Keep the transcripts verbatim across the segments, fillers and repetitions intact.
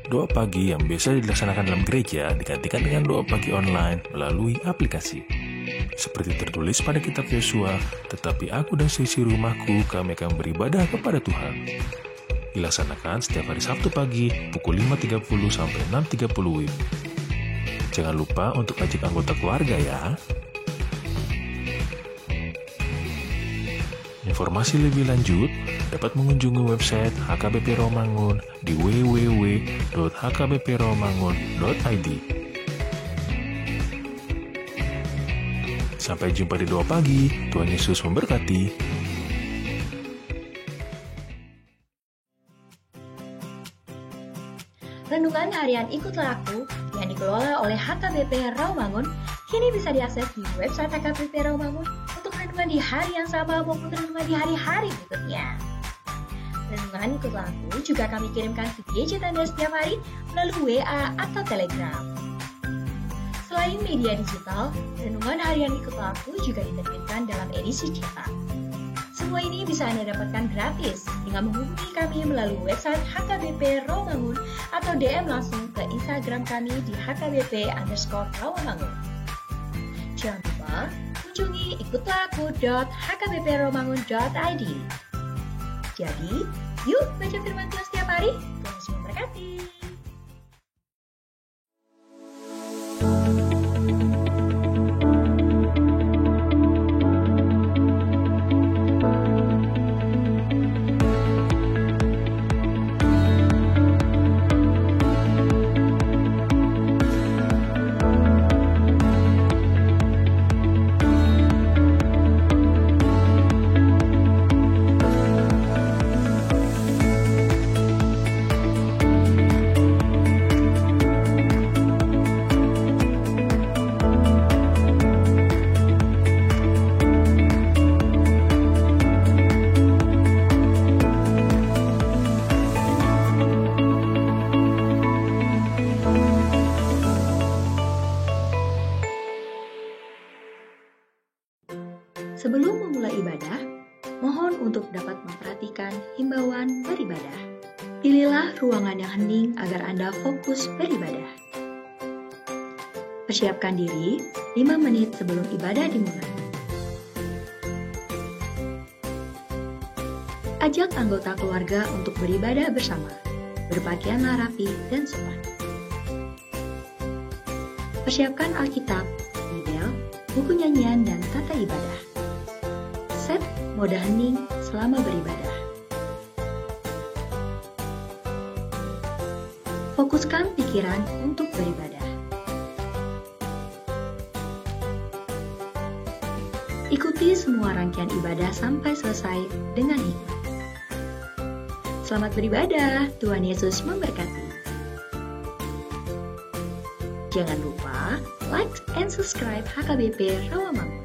Doa pagi yang biasa dilaksanakan dalam gereja digantikan dengan doa pagi online melalui aplikasi. Seperti tertulis pada kitab Yosua, "Tetapi aku dan seisi rumahku, kami akan beribadah kepada Tuhan." Dilaksanakan setiap hari Sabtu pagi pukul lima tiga puluh sampai enam tiga puluh W I B. Jangan lupa untuk ajak anggota keluarga ya. Informasi lebih lanjut dapat mengunjungi website H K B P Rawamangun di w w w dot h k b p rawamangun dot i d. Sampai jumpa di Doa Pagi. Tuhan Yesus memberkati. Renungan harian Ikutlah Aku yang dikelola oleh H K B P Rawamangun kini bisa diakses di website H K B P Rawamangun untuk renungan di hari yang sama maupun renungan di hari-hari berikutnya. Renungan Ikutlah Aku juga kami kirimkan ke gadget Anda setiap hari melalui W A atau Telegram. Selain media digital, renungan harian Ikutlah Aku juga diterbitkan dalam edisi cetak. Semua ini bisa Anda dapatkan gratis dengan menghubungi kami melalui website H K B P Rawamangun atau D M langsung ke Instagram kami di H K B P underscore Rawamangun. Jangan lupa kunjungi ikutlah aku dot h k b p rawamangun dot i d. Jadi, yuk baca firman Tuhan setiap hari. Tuhan Yesus memberkati. Sebelum memulai ibadah, mohon untuk dapat memperhatikan himbauan beribadah. Pilihlah ruangan yang hening agar Anda fokus beribadah. Persiapkan diri lima menit sebelum ibadah dimulai. Ajak anggota keluarga untuk beribadah bersama. Berpakaianlah rapi dan sopan. Persiapkan Alkitab, Bibel, buku nyanyian, dan tata ibadah. Set mode hening selama beribadah. Fokuskan pikiran untuk beribadah. Ikuti semua rangkaian ibadah sampai selesai dengan hikmat. Selamat beribadah, Tuhan Yesus memberkati. Jangan lupa like and subscribe H K B P Rawamangun.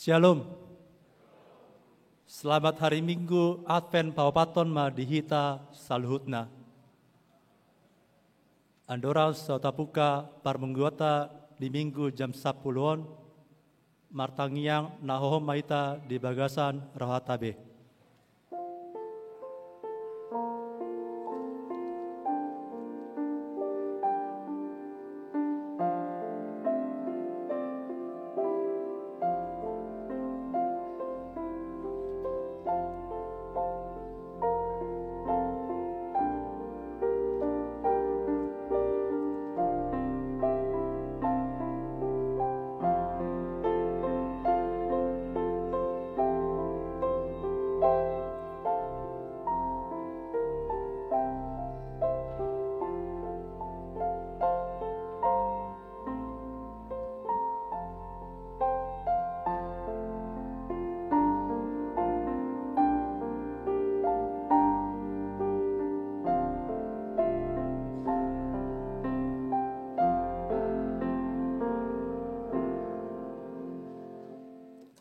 Syalom. Selamat hari Minggu Advent paopathon ma di hita saluhutna. Andorang so tabuka parmingguonta di Minggu jam sampulu on, martangiang na hohom ma hita di bagasan rohanta be.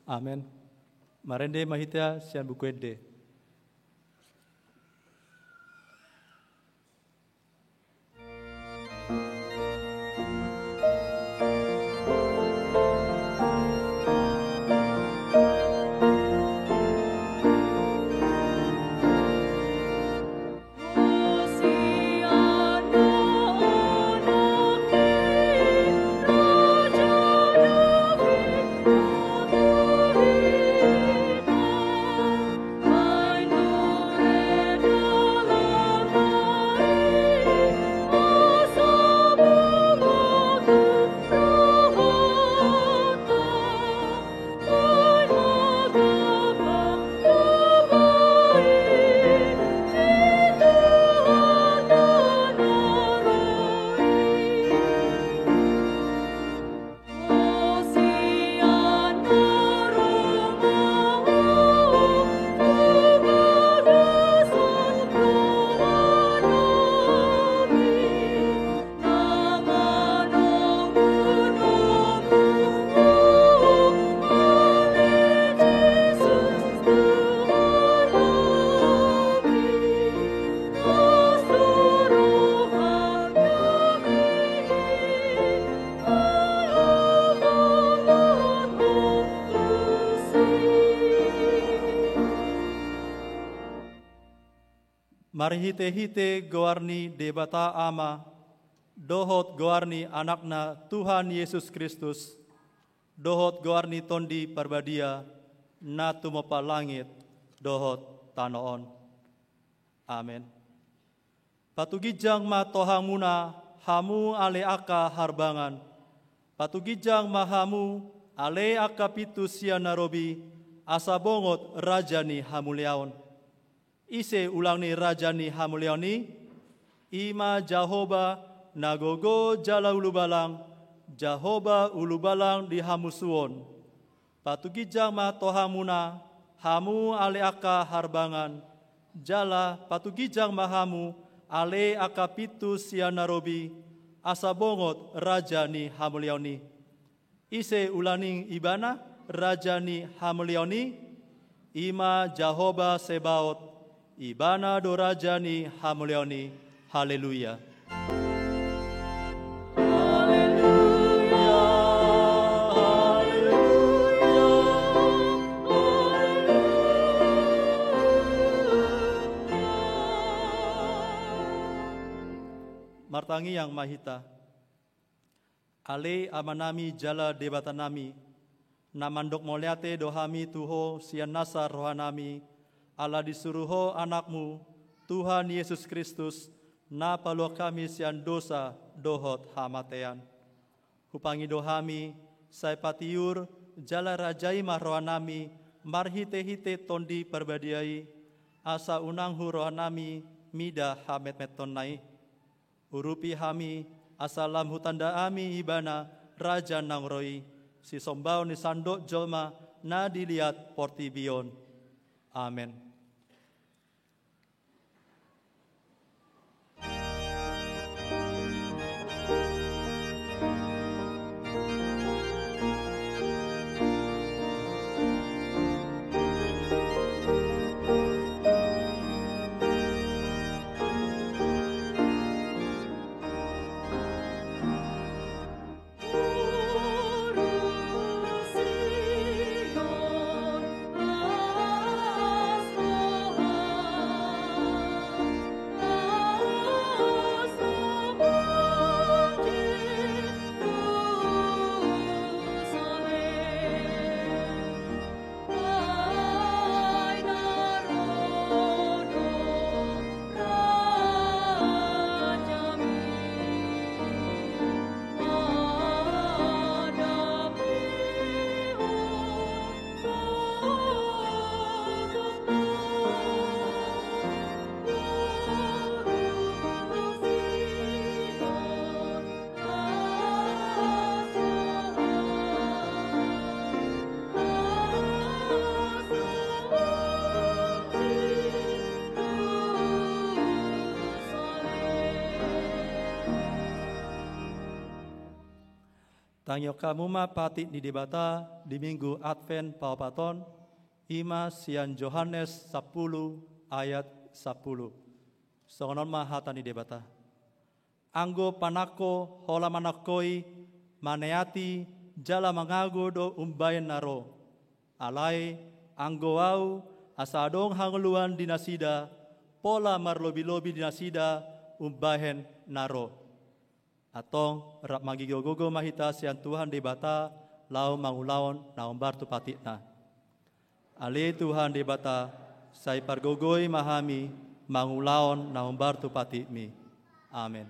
Amen. Marende ma hita sian Buku Ende. Marhitehite goar ni Debata Ama, dohot goar ni Anakna Tuhan Jesus Kristus, dohot goar ni Tondi Parbadia, na tumompa langit dohot tano on. Amen. Patuginjang ma tohangmuna, hamu ale angka harbangan. Patuginjang ma hamu, ale angka pintu sian na robi, asa bongot raja ni hamuliaon. Ise ulang ni raja ni hamuliaon i? I ma Jahowa na gogo jala ulubalang, Jahowa ulubalang di hamusuon. Patuginjang ma tohangmuna, hamu ale angka harbangan, jala patuginjang ma hamu, ale angka pintu sian na robi, asa bongot raja ni hamuliaon i. Ise ulang ni ibana raja ni hamuliaon i? I ma Jahowa Sebaot, ibana do raja ni hamuliaon i. Haleluya. Haleluya, haleluya, haleluya. Martangiang ma hita. Ale Amanami jala Debatanami, na mandok mauliate do hami tu Ho sian nasa rohanami, ala disuru Ho Anakmu, Tuhan Jesus Kristus, na paluahon hami sian dosa dohot hamatean. Hupangido hami, sai patiur jala rajai ma rohanami marhitehite Tondi Parbadia i, asa unang hu rohanami mida hametmetonna i. Urupi hami, asa lam hutanda hami Ibana, Raja naung ro i, sisombaon ni sandok jolma na di liat portibi on. Amen. Tangihon hamu ma patik ni Debata di Minggu Advent paopat on, i ma sian Johannes sampulu ayat sampulu. Songon on ma hata ni Debata. Anggo panangko holan manangkoi, maneati jala mangago do umbahen na ro. Alai anggo ahu, asa adong hangoluan di nasida, pola marlobi-lobi di nasida umbahen na ro. Antong rap margogo-gogo ma hita sian Tuhan Debata laho mangulahon na hombar tu patikna. Ale Tuhan Debata, sai pargogoi ma hami mangulahon na hombar tu patikmi. Amen.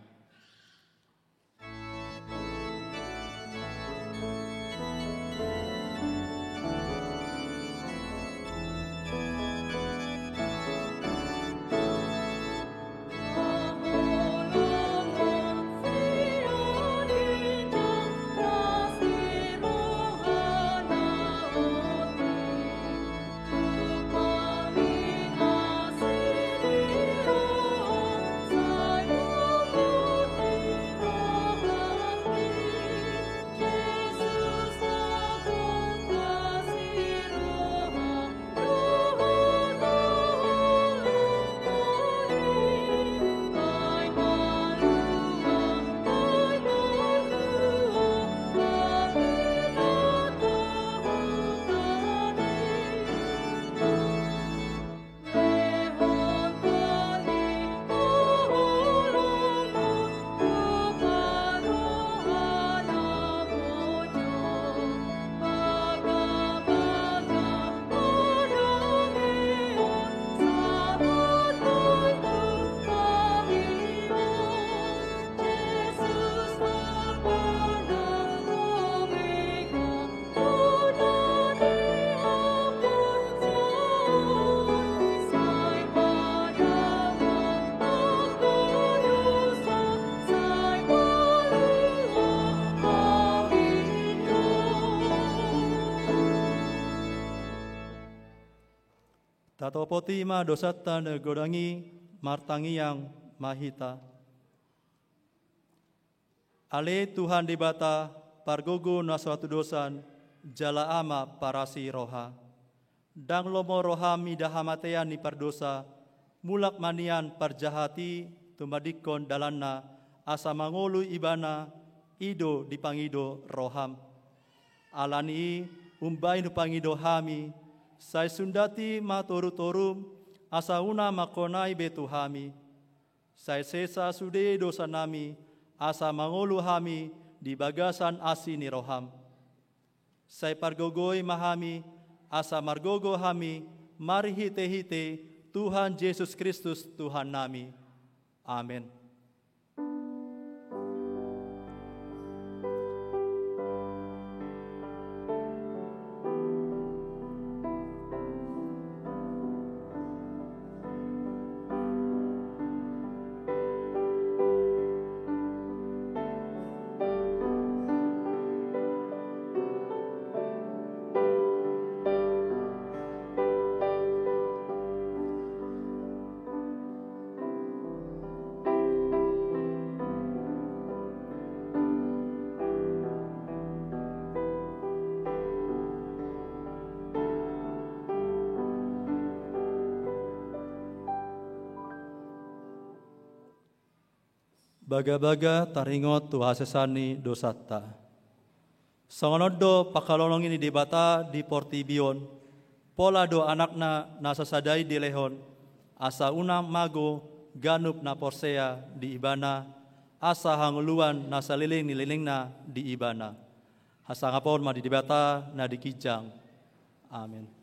Tatopoti ma dosanta na godang i, martangiang ma hita. Ale Tuhan Debata, pargogo na so hatudosan, jala Ama parasi roha. Ndang lomo roham mida hamatean ni pardosa, mulak ma nian parjahat i tumandingkon dalanna, asa mangolu ibana, i do dipangido roham. Alani i, umbahen hupangido hami, sai sundati ma toru-torum, asa unang mangkonai be tu hami. Sai sesa sude dosanami, asa mangolu hami di bagasan asi ni roham. Sai pargogoi ma hami, asa margogo hami marhite-hite Tuhan Jesus Kristus Tuhannami. Amen. Bagabaga taringot tu hasesaan ni dosanta. Songon on do pangkalolongi ni Debata di portibi on, pola do Anakna na sasada i dilehon, asa unang mago ganup na porsea di Ibana, asa hangoluan na saleleng ni lelengna di Ibana. Hasangapon ma di Debata na di ginjang. Amen.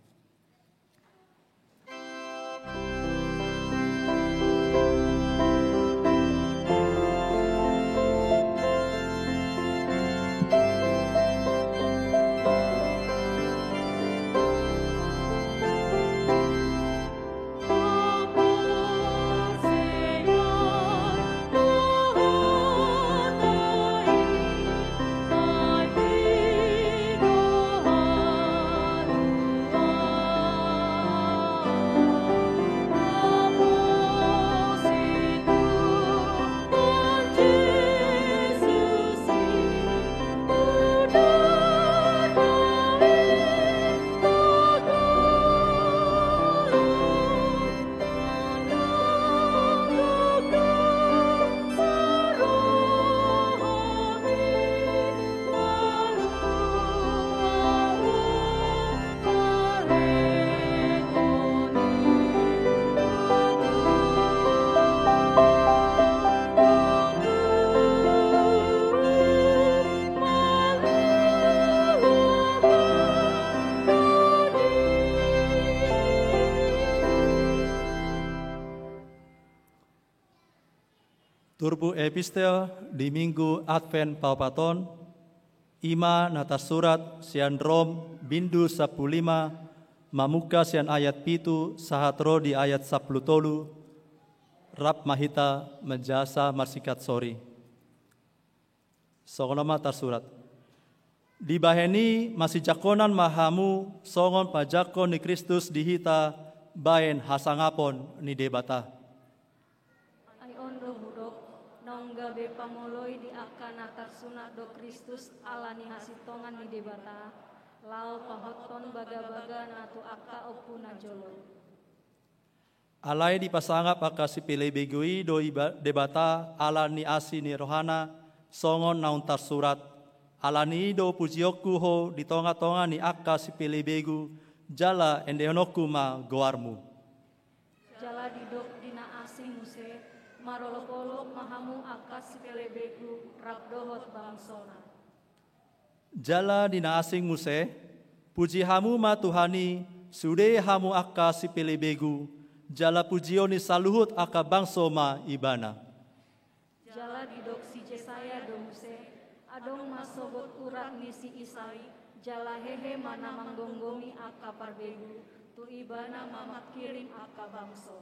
Turpuk epistel di Minggu Advent paopat on, i ma na tarsurat sian Rom bindu sampulu lima, mamungka sian ayat pitu sahat ro di ayat sampulu tolu. Rap ma hita manjahasa marsingkat sori. Songon on ma tarsurat. Dibahen i masijangkonan ma hamu songon pajangkon ni Kristus di hita bahen hasangapon ni Debata. Ai on do hudok, naung gabe pamoloi di angka na tarsunat do Kristus ala ni hasintongan ni Debata, laho pahothon bagabaga na tu angka ompu na jolo. Alai dipasangap angka sipelebegu i do iba-, Debata ala ni asi ni rohana, songon naung tarsurat. Ala ni i do pujionku ho di tongatonga ni angka sipelebegu, jala endehononku ma goarmu. Jala didok di na asing muse, marolopolop ma hamu angka sipelebegu rap dohot bangsona. Jala di na asing muse, puji hamu ma Tuhan i, sude hamu angka sipelebegu, jala pujion ni saluhut angka bangso ma Ibana. Jala didok si Jesaya do muse, adong ma sogot urat ni si Isai, jala hehe ma na manggomgomi angka parbegu, tu Ibana ma mangkirim angka bangso.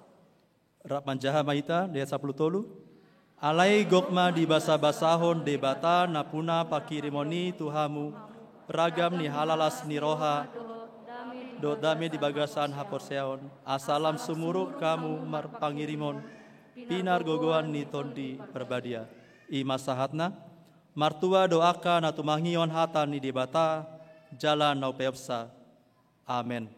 Rap manjaha ma hita di ayat sampulu tolu. Alai gok ma dibasabasahon Debata nampuna pangkirimon i tu hamu, ragam ni halalas ni roha, dohot dame di bagasan haporseaon, asa lam sumurung hamu marpangirimon pinargogoan ni Tondi Parbadia. I ma sahatna, martua do angka na tumangihon hata ni Debata, jala na umpeopsa. Amen.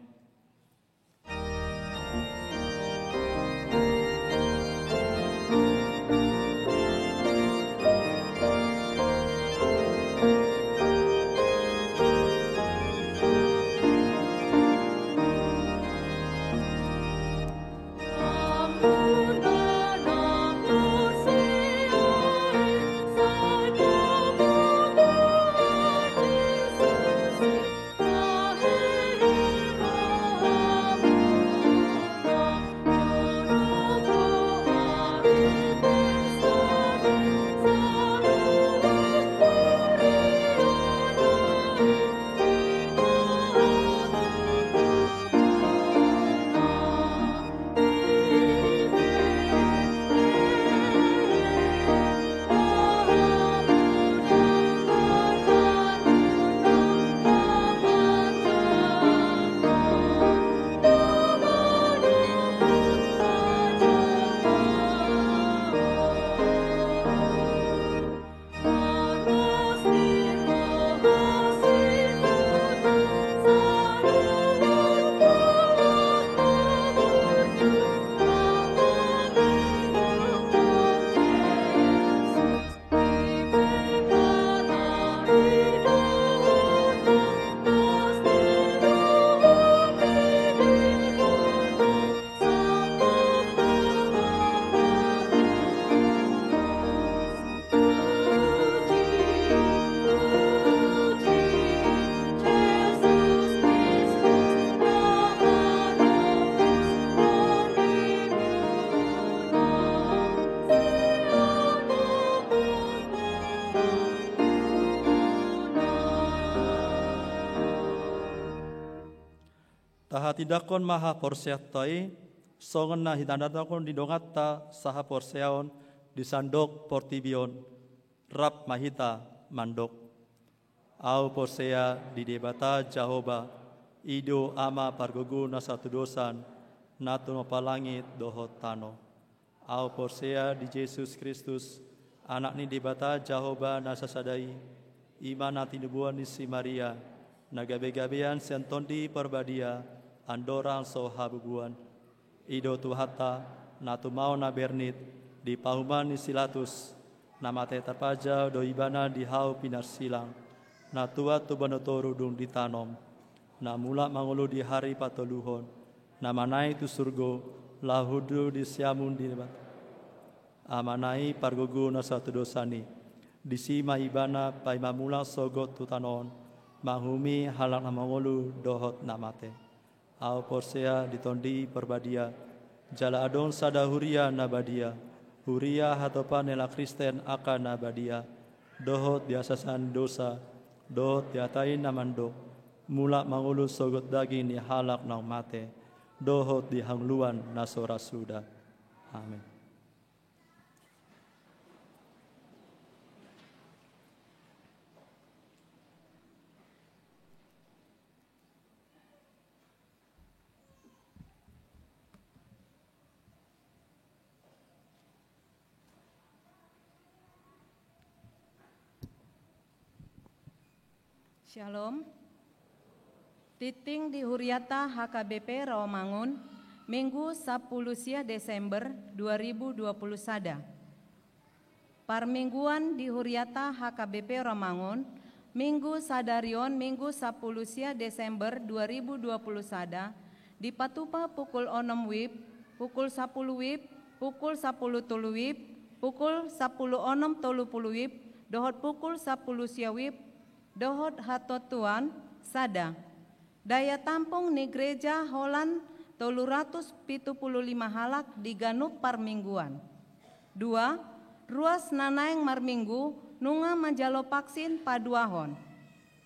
Tahatindangkon ma haporseaonta i, songon na hinatindangkon ni donganta sahaporseaon di sandok portibi on, rap ma hita mandok. Ahu porsea di Debata Jahowa, i do Ama pargogo na satudosan, na tumompa langit dohot tano. Ahu porsea di Jesus Kristus, Anak ni Debata Jahowa na sasada i, i ma na tinubuan ni si Maria, na gabegabean sian Tondi Parbadia, andorang so habubuan. I do Tuhanta, na tumaon na bernit, di pahuman ni si Latus, na mate tarpajal do Ibana di hau pinarsilang, na tuat tu banua toru dung ditanom, na mulak mangolu di ari patoluhon, na manaek tu surgo, laho hundul di siamun ni Debata Amana i pargogo na satudosan i. Disi ma Ibana paima mulak sogot tu tano on, manguhumi halak na mangolu dohot na mate. Ahu porsea di Tondi Parbadia, jala adong sada huria na badia, Huria hatopan ni halak Kristen angka na badia, dohot di hasasahan dosa, dohot di hata i na mandok, mulak mangolu sogot daging ni halak naung mate, dohot di hangoluan na so ra suda. Amen. Shalom. Tingting di huriata H K B P Rawamangun, Minggu sampulu sia Desember dua ribu dua puluh sada. Parmingguan di huriata H K B P Rawamangun, Minggu sadari on, Minggu sampulu sia Desember dua ribu dua puluh sada, dipatupa pukul onom wib, pukul sampulu wib, pukul sampulu tolu wib, pukul sampulu onom tolu pulu wib, dohot pukul sampulu sia wib, dohot hatuatuan sada. Daya tampung ni gereja holan tolu ratus pitu pulu lima halak di ganup parmingguan. Dua, ruas na naeng marminggu nunga manjalo vaksin paduahon.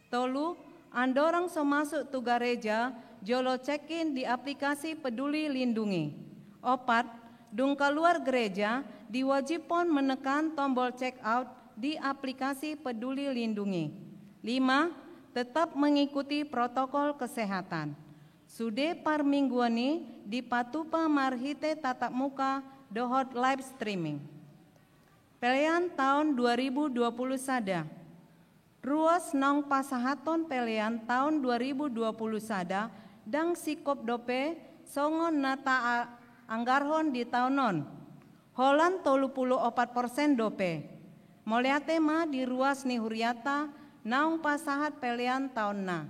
Tolu, andorang so masuk tu gareja, jolo check-in di aplikasi Peduli Lindungi. Opat, dung kaluar gereja, diwajibhon menekan tombol check out di aplikasi Peduli Lindungi. Lima, tetap mengikuti protokol kesehatan. Sude parmingguan i dipatupa marhite tatap muka dohot live streaming. Pelean taon dua ribu dua puluh sada. Ruas naung pasahathon pelean taon dua ribu dua puluh sada ndang singkop dope songon na taanggarhon di taon on. Holan tolu pulu opat persen dope. Mauliate ma di ruas ni huriata naung pasahat pelean taonna.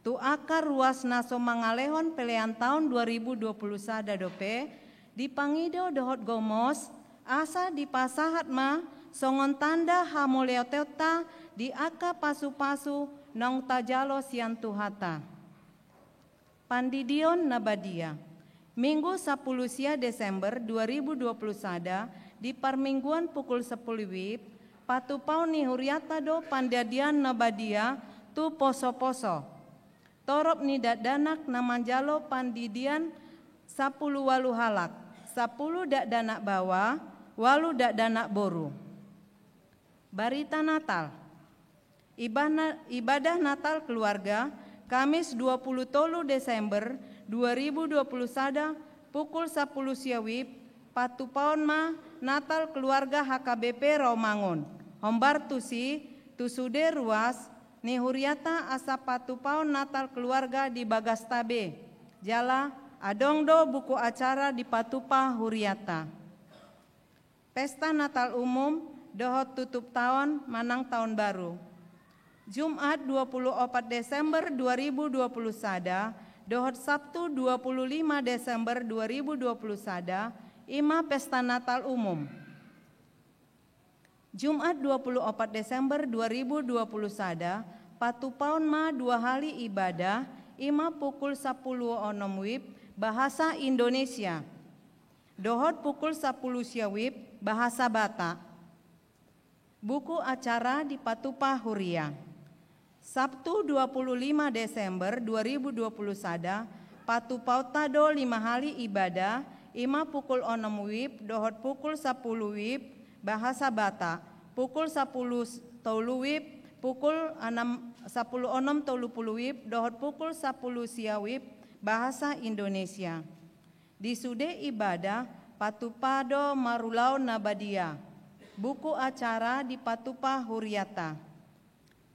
Tu angka ruas na so mangalehon pelean taon dua ribu dua puluh sada dope, dipangido dohot gomos, asa dipasahat ma songon tanda hamauliateonta di angka pasupasu naung tajalo sian Tuhanta. Pandidion na badia. Minggu sampulu sia Desember dua ribu dua puluh sada, di parmingguan pukul sampulu wib, patupaon ni huriata do pandidion na badia tu posoposo. Torop ni dakdanak na manjalo pandidion sampulu ualu halak, sampulu dakdanak baoa, ualu dakdanak boru. Barita Natal. Ibana-, ibadah Natal keluarga, Kamis dua pulu tolu Desember dua ribu dua puluh sada, pukul sampulu sia wib, patupaon ma Natal keluarga H K B P Rawamangun. Hombar tusi, tu sude ruas ni huriata asa patupaon Natal keluarga di bagasta be. Jala, adong do buku acara dipatupa huriata. Pesta Natal Umum dohot tutup taon manang taon baru. Jumat dua pulu opat Desember dua ribu dua puluh sada dohot Sabtu dua pulu lima Desember dua ribu dua puluh sada, i ma pesta Natal umum. Jumat dua pulu opat Desember dua ribu dua puluh sada, patupaon ma dua hali ibadah, i ma pukul sampulu onom wib bahasa Indonesia dohot pukul sampulu sia wib bahasa Batak. Buku acara dipatupa huria. Sabtu dua pulu lima Desember dua ribu dua puluh sada, patupaonta do lima hali ibadah, i ma pukul onom wib dohot pukul sampulu wib bahasa Batak, pukul sampulu tolu wib, pukul anam, sampulu onom tolu pulu wib dohot pukul sampulu sia wib bahasa Indonesia. Di sude ibadah patupa do marulaon na badia. Buku acara dipatupa huriata.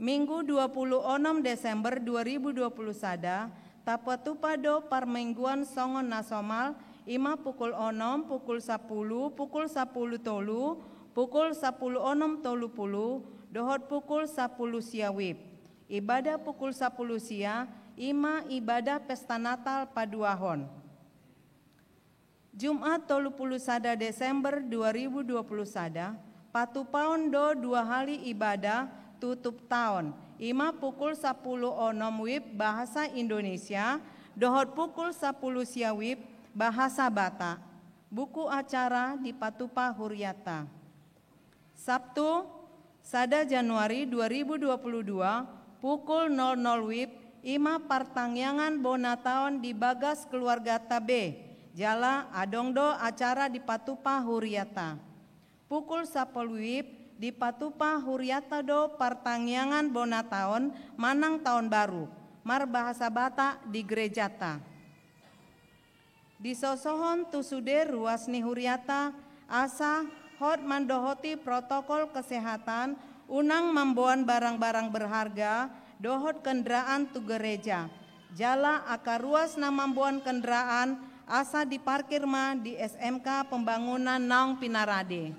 Minggu dua pulu onom Desember dua ribu dua puluh sada, tapatupa do parmingguan songon na somal, i ma pukul onom, pukul sampulu, pukul sampulu tolu, pukul sampulu onom tolu pulu, dohot pukul sampulu sia wib. Ibadah pukul sampulu sia, i ma ibadah pesta Natal paduahon. Jumat tolu pulu sada Desember dua ribu dua puluh sada, patupaon do dua hali ibadah tutup taon, i ma pukul sampulu onom wib bahasa Indonesia, dohot pukul sampulu sia wib bahasa Batak. Buku acara dipatupa huriata. Sabtu, sada Januari dua ribu dua puluh dua, pukul nol nol wib, i ma partangiangan bona taon di bagas keluargata be, jala adong do acara dipatupa huriata. Pukul sampulu wib, dipatupa huriata do partangiangan bona taon manang taon baru, marbahasa Batak di gerejata. Disosohon tu sude ruas ni huriata, asa hot mandohoti protokol kesehatan, unang mamboan barang-barang berharga, dohot kendaraan tu gereja. Jala angka ruas na mamboan kendaraan, asa diparkir ma di S M K Pembangunan naung pinarade.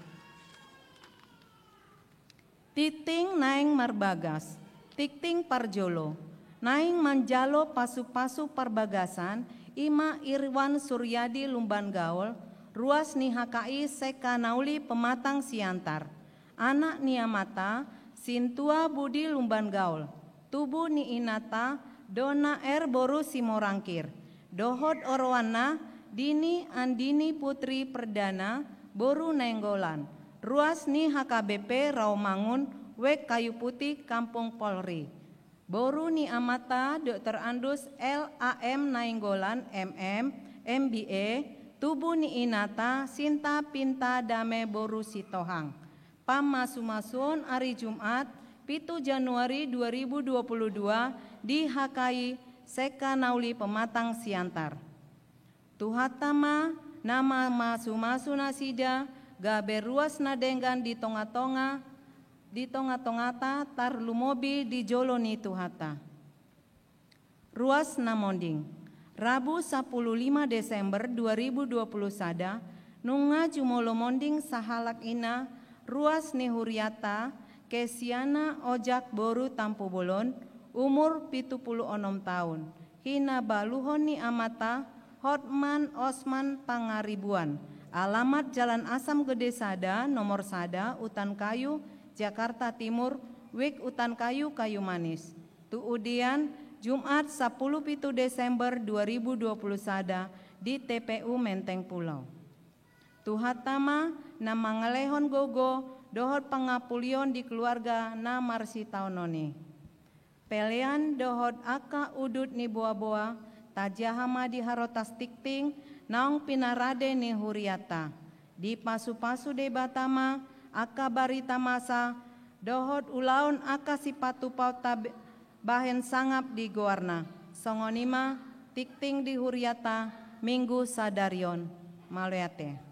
Tingting naeng marbagas, tingting parjolo, naeng manjalo pasu-pasu parbagasan, i ma Irwan Suryadi Lumban Gaol, ruas ni H K I S E K A Nauli Pematang Siantar. Anak ni amanta, Sintua Budi Lumban Gaol, tubu ni inanta, Dona R boru Simorangkir, dohot oroanna, Dini Andini Putri Perdana, boru Nainggolan, ruas ni H K B P Rawamangun, Wek Kayu Putih, Kampung Polri. Boru ni amanta, Doktor Andus L A M Nainggolan, M M, M B A, tubu ni inanta, Sinta Pinta Dame boru Sitohang. Pamasu-masuon ari Jumat, pitu Januari dua ribu dua puluh dua, di H K I S E K A Nauli Pematang Siantar. Tuhanta ma na mamasu-masu nasida, gabe ruas na denggan di tonga-tonga, di tonga-tongata, tarlumobi di jolo ni Tuhanta. Ruas na monding. Rabu sampulu lima Desember dua ribu dua puluh sada, nunga jumolo monding sahalak ina, ruas ni huriata, Kesiana Ojak boru Tampubolon, umur pitu pulu onom taon. Hinabaluhon ni amanta, Hotman Osman Pangaribuan. Alamat Jalan Asam Gede sada, nomor sada, Utan Kayu, Jakarta Timur, Wik Utan Kayu, Kayu Manis. Tu udian, Jumat sampulu pitu Desember dua ribu dua puluh sada, di T P U Menteng Pulau. Tuhanta ma na mangalehon gogo dohot pangampulion di keluarga na marsitaonon i. Pelean dohot angka udut ni boa-boa, tajaha ma di harotas tingting naung pinarade ni huriata. Dipasu-pasu Debata ma angka barita masa dohot ulaon angka sipatupaonta be-, bahen sangap di goarna. Songon i ma tingting di huriata Minggu sadari on. Mauliate.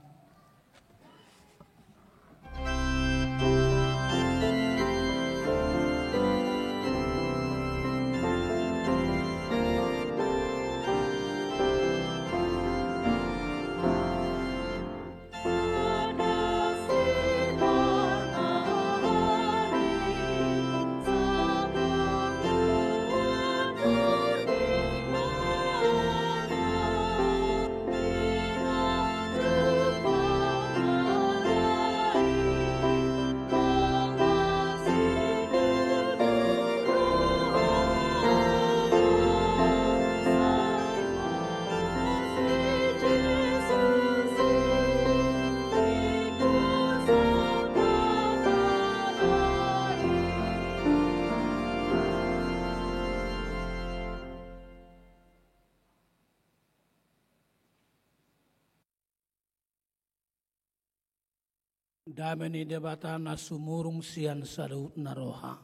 Dame ni Debata na sumurung sian saluhutna roha,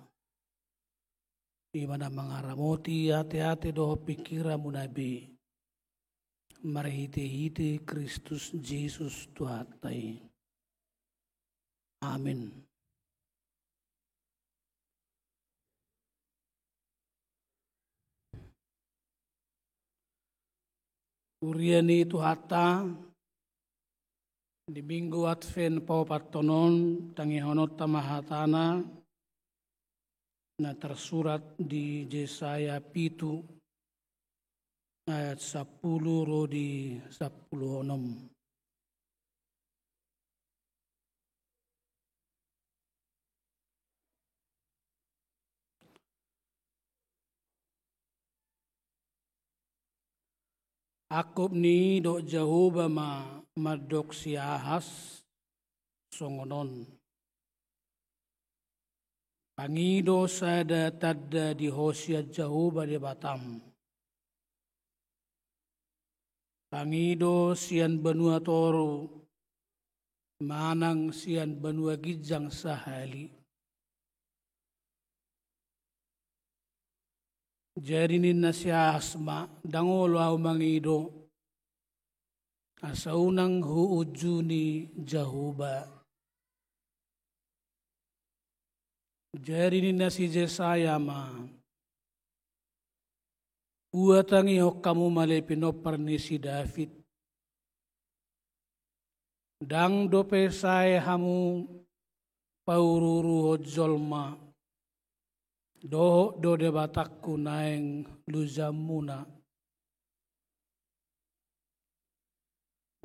i ma na mangaramoti ateate dohot pingkiranmuna be, marhitehite Kristus Jesus Tuhanta i. Amen. Huria ni Tuhanta, di Minggu Advent paopathon on, tangihononta ma hatana na tarsurat di Jesaya pitu ayat sampulu ro di sampulu onom. Angkup ni i didok Jahowa ma, mandok si Ahas songon on: Pangido sada tanda di ho sian Jahowa Debatam. Pangido sian banua toru manang sian banua ginjang sahali. Jadi ninna si Ahas ma: Ndang olo ahu mangido, asa unang huunjuni Jahowa. Jadi ninna si Jesaya ma: Huhatangihon hamu ma ale pinompar ni si David: Ndang dope sae hamu pauruuruhon jolma, dohot do Debatangku naeng lujaonmuna.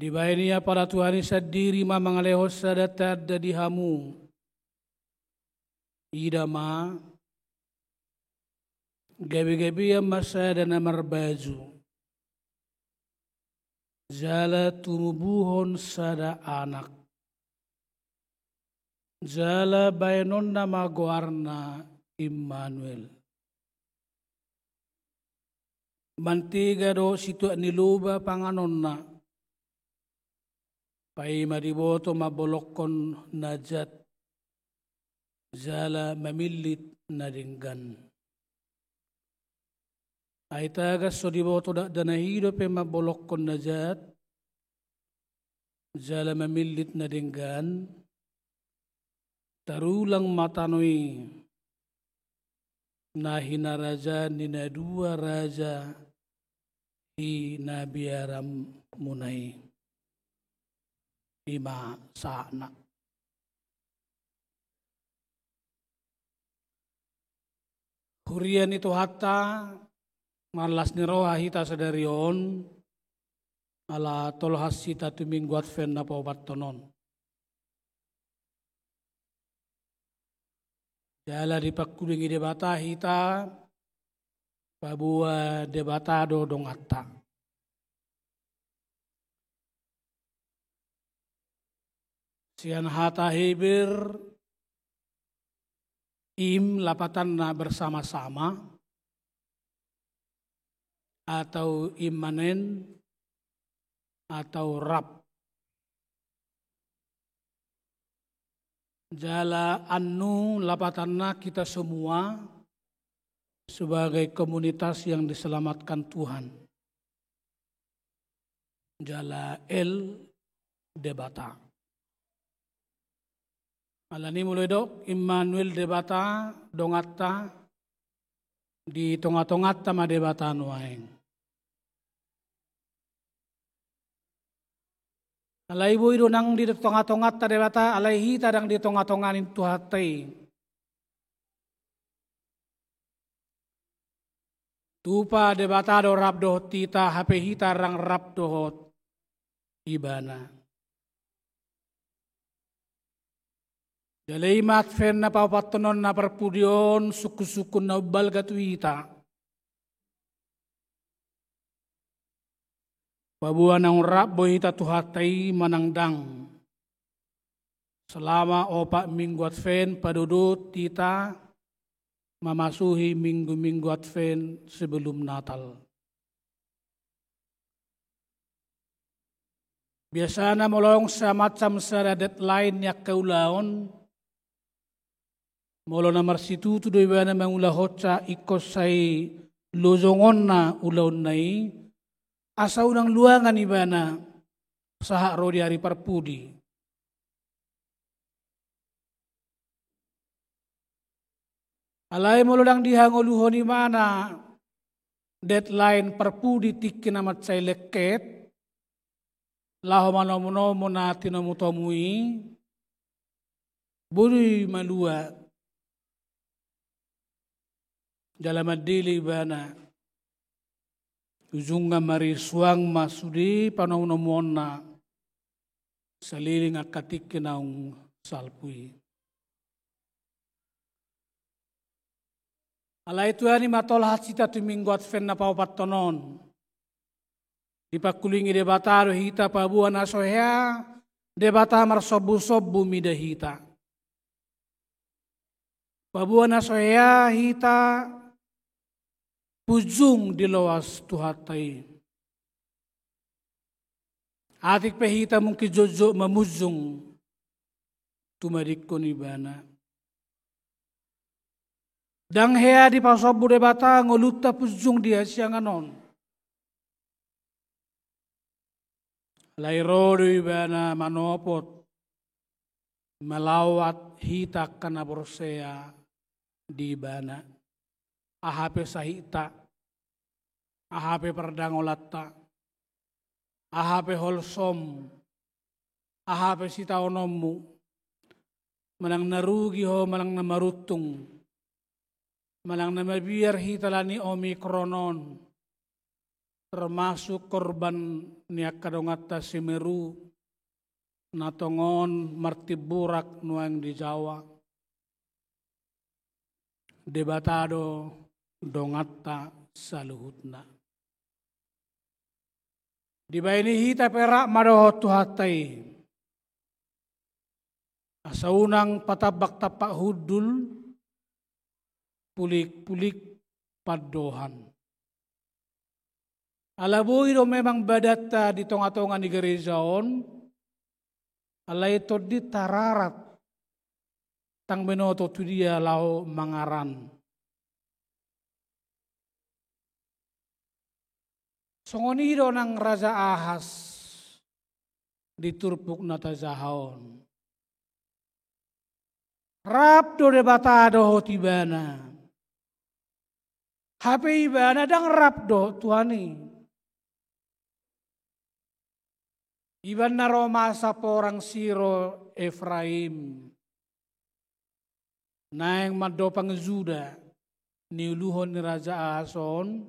Dibahen i apala Tuhan i sandiri ma mangalehon sada tanda di hamu. Ida ma, gabegabean ma sada na marbaju, jala tumubuhon sada anak, jala baenonna ma goarna Immanuel. Mantega do situak ni loba panganonna, paima diboto mambolongkon na jat jala mamillit na denggan. Ai tagan so diboto dakdanak i dope mambolongkon na jat jala mamillit na denggan, tarulang ma tano i na hinarajaan ni na dua raja i na biaranmuna i. I ma sahatna. Huria ni Tuhanta, marlas ni roha hita sadari on, ala tolhas hita tu Minggu Advent na paopathon on. Jala dipangkulingi Debata hita, paboa Debata do donganta. Sian hata Heber, im lapatanna bersama-sama, atau immanen, atau rap. Jala annu lapatanna kita semua sebagai komunitas yang diselamatkan Tuhan. Jala El Debata. Alani molo didok Immanuel Debata donganta, di tonga-tonganta ma Debata nuaeng. Alai boi do ndang di tonga-tonganta Debata, alai hita ndang di tonga-tonga ni Tuhanta i. Tupa Debata do rap dohot hita, hape hita ndang rap dohot Ibana. Jala i ma Advent na paopathon on na parpudi on, sungkun-sungkun na umbalga tu hita. Paboa naung rap boi hita Tuhanta i manang ndang. Selama opat Minggu Advent padodot hita mamasuhi minggu-minggu Advent sebelum Natal. Biasana molo adong samacam sada deadline ni angka ulaon, molo na marsitutu do ibana mangulahonsa ingkon sai lojongonna ulaonna i, asa unang luangan ibana sahat ro di ari parpudi. Alai molo ndang dihangoluhon ibana deadline parpudi tingki na mansai lengket, laho manomu-nomu na tinomu-tomu i, boi do i malua. Jala mandele ibana. Ujungna marisuang ma sude panomu-nomuonna saleleng angka tingki naung salpu i. Alai tuani ma tolhas hita tu Minggu Advent na paopathon on. Dipangkulingi Debata do hita paboa na so hea Debata marsombusombu mida hita. Paboa na so hea hita punjung di loas Tuhanta i. Atik pe hita mungkin jotjot mamunjung tu madingkon Ibana. Ndang hea dipasombu Debata ngolunta punjung di hasiangan on. Alai ro do Ibana manopot, malawat hita angka na porsea di Ibana. Aha pe sahitanta, aha pe pardangolanta, aha pe holsom, aha pe sitaononmu, manang na rugi ho, manang na maruntung, manang na mabiar hita ala ni Omikron on, termasuk korban ni angka donganta Semeru, na tongon martimburak nuaeng di Jawa. Debata do donganta saluhutna. Dibahen i hita pe rap ma dohot Tuhanta i. Asa unang patambak-tambak hundul, pulik-pulik pandohan. Ala boi do memang badanta di tonga-tonga ni gareja on, alai tondi tararat, ndang binoto tu dia laho mangaran. Songon i do nang Raja Ahas di turpuk na tajaha on. Rap do Debata dohot ibana. Hape ibana ndang rap dohot Tuhan i. Ibana ro masa porang siro Efraim. Naeng mandopang Juda, niuluhon ni Raja Ahas on,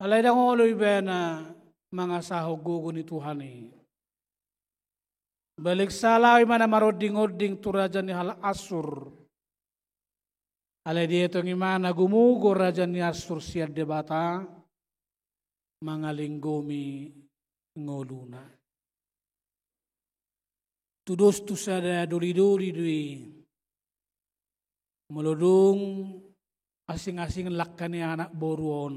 alai ndang olo ibana mangasahon gogo ni Tuhan i. Balik sala ibana maronding-onding tu raja ni halak Assur. Alai dietong ibana gumogo raja ni Assur sian Debata, mangalinggomi ngoluna. Tudos tu sada doli-doli do i. Molo dung asing-asing langka ni anak boru on,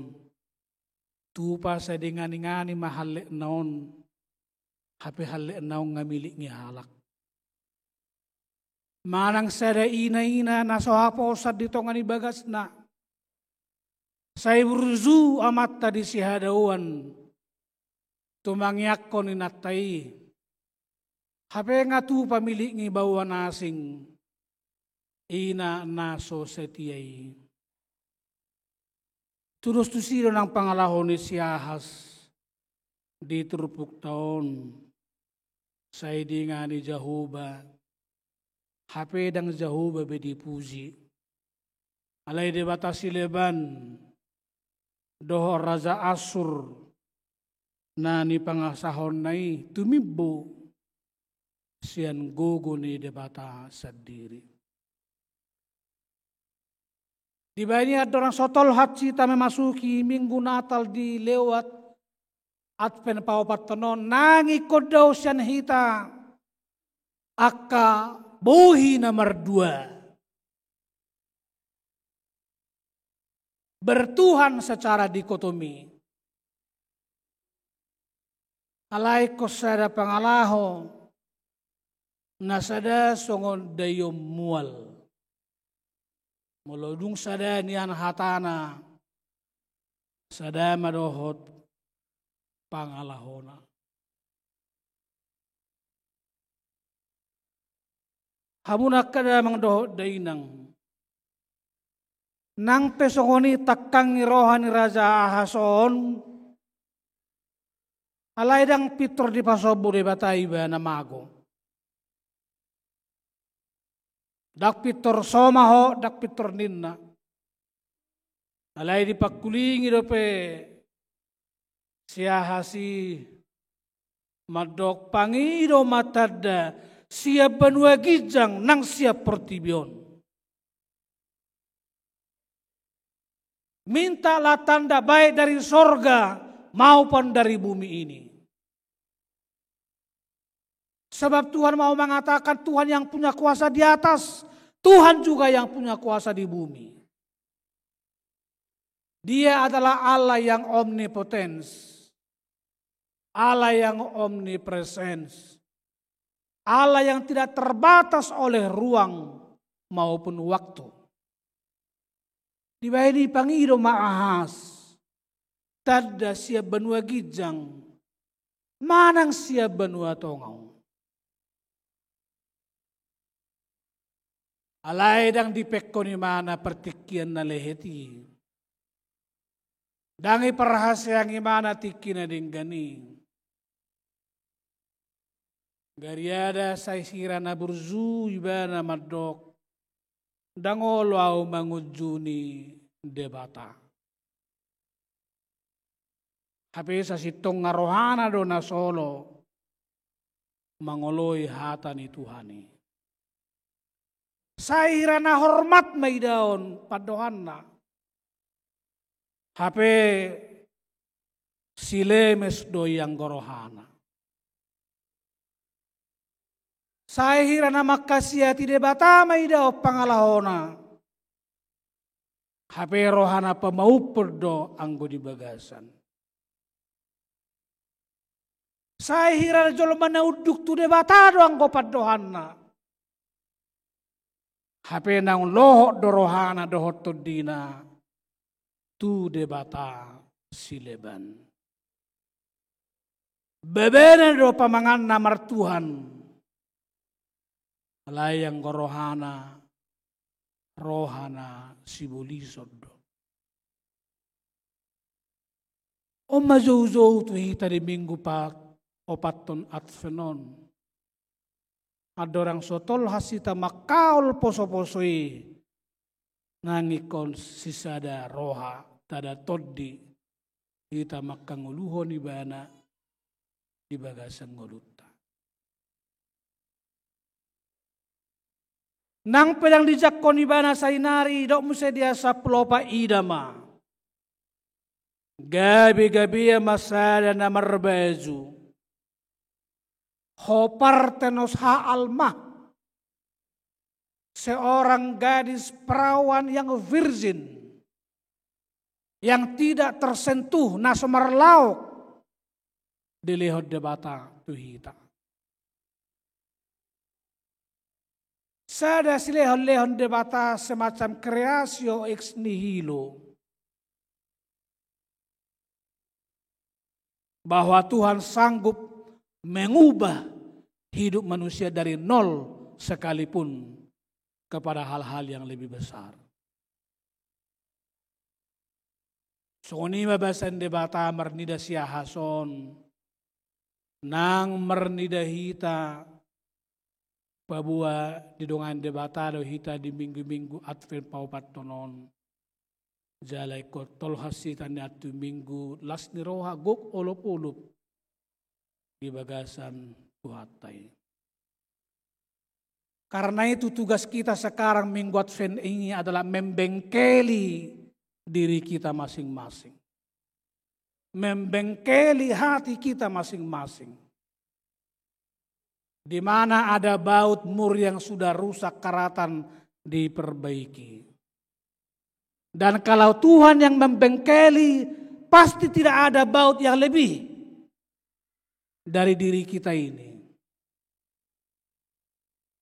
tupa sai dingan-ingani ma hallekna on, hape hallekna on nga milik ni halak. Manang sada ina-ina na so haposan di tonga ni bagasna, sai burju amanta di sihadaoan, tumangiangkon inanta i. Hape nga tupa milik ni baoa na asing, ina na so setia i. Tudos tusi do nang pangalaho ni si Ahas di turpukta on. Sai dingani Jahowa, hape ndang Jahowa be dipuji. Alai debata sileban dohot raja Assur na nipangasahonna i tumimbo sian gogo ni Debata sandiri. Dibahen i andorang so tolhas hita memasuki Minggu Natal di lewat Advent paopathon on, nang ingkon dao sian hita angka bohi na mardua. Bertuhan secara dikotomi. Alai ingkon sada pangalaho, na sada songon daion mual. Molo dung sada nian hatana, sada ma dohot pangalahona. Hamu angka damang dohot dainang. Nang pe songon i tangkang ni roha ni raja Ahas on, alai ndang pintor dipasombu Debata ibana mago. Ndang pintor so ma ho, ndang pintor ninna. Alai dipangkulingi dope si Ahas i mandok, pangido ma tanda sian banua ginjang nang sian portibi on. Mintalah tanda baik dari sorga maupun dari bumi ini. Sebab Tuhan mau mengatakan, Tuhan yang punya kuasa di atas, Tuhan juga yang punya kuasa di bumi. Dia adalah Allah yang omnipotens, Allah yang omnipresens, Allah yang tidak terbatas oleh ruang maupun waktu. Dibahen i pangido ma Ahas tanda sian banua ginjang manang sian banua tongau. Alai ndang dipengkon ibana partingkian na lehet i. Ndang diparhaseang ibana tingki na denggan i. Gariada sai hira na burju ibana mandok, ndang olo ahu mangunjuni Debata. Hape sasintongna rohana do na so olo mangoloi hata ni Tuhan i. Sai hira na hormat ma idaon pandohanna. Hape silemes do i anggo rohana. Sai hira na mangkasihati Debata ma idaon pangalahona. Hape rohana pamaumpon do anggo di bagasan. Sai hira jolma na unduk tu Debata do anggo pandohanna. Hape naung lohot do rohana dohot tondina tu Debata sileban. Bebena do pamanganna martuhan. Alai anggo rohana, rohana sibolison do. On ma joujou tu hita di minggu paopathon Advent on. Andorang so tolhas hita mangkaol posoposo i, nang ingkon sisada roha, sada tondi, hita mangkangoluhon ibana di bagasan ngolunta. Nang pe ndang dijangkon ibana sainari, didok muse di ayat sampulu opat, ida ma. Gabegabean ma sada na marbaju. Ho parthenos ha Alma. Seorang gadis perawan yang virgin. Yang tidak tersentuh, na so marlaok dilehon Debata tu hita. Sada silehonlehon Debata semacam creatio ex nihilo. Bahwa Tuhan sanggup mengubah hidup manusia dari nol sekalipun kepada hal-hal yang lebih besar. Songon i ma basa ni Debata marnida si Ahas on, nang marnida hita, paboa didongani Debata do hita di minggu-minggu Advent paopathon on. Jala ingkon tolhas hita nian tu minggu las ni roha, gok olopolop di bagasan Tuhanta i. Karena itu, tugas kita sekarang minggu Advent ini adalah membengkeli diri kita masing-masing. Membengkeli hati kita masing-masing. Di mana ada baut mur yang sudah rusak, karatan, diperbaiki. Dan kalau Tuhan yang membengkeli, pasti tidak ada baut yang lebih dari diri kita ini.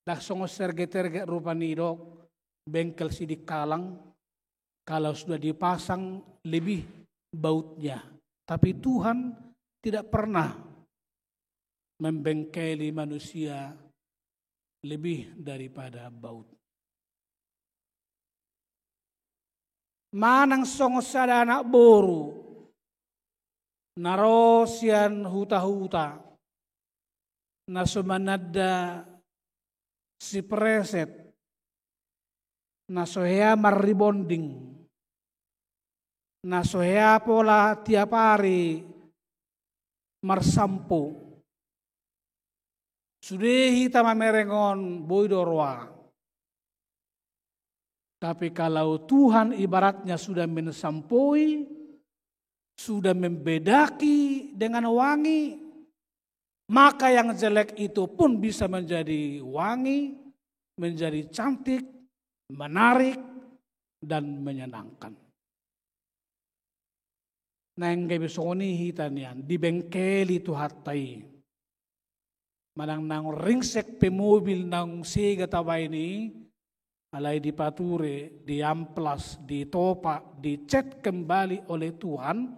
Ndang songon serget-serget rupani, didok, bengkel Sidikalang, kalau sudah dipasang lebih bautnya. Tapi Tuhan tidak pernah membengkeli manusia lebih daripada baut. Manang songon sada anak boru na ro sian huta-huta, na so mananda sipreset, na so hea marrebonding, na so hea pola tiap ari marsampo. Sude hita mamereng on, boi do roa. Tapi kalau Tuhan ibaratnya sudah mensampoi, sudah membedaki dengan wangi, maka yang jelek itu pun bisa menjadi wangi, menjadi cantik, menarik, dan menyenangkan. Naeng gabe songon i hita nian, dibengkeli Tuhanta i. Manang naung ringsek pe mobil, naung sega tabaen i, alai dipature, diamplas, ditopa, dicet kembali oleh Tuhan,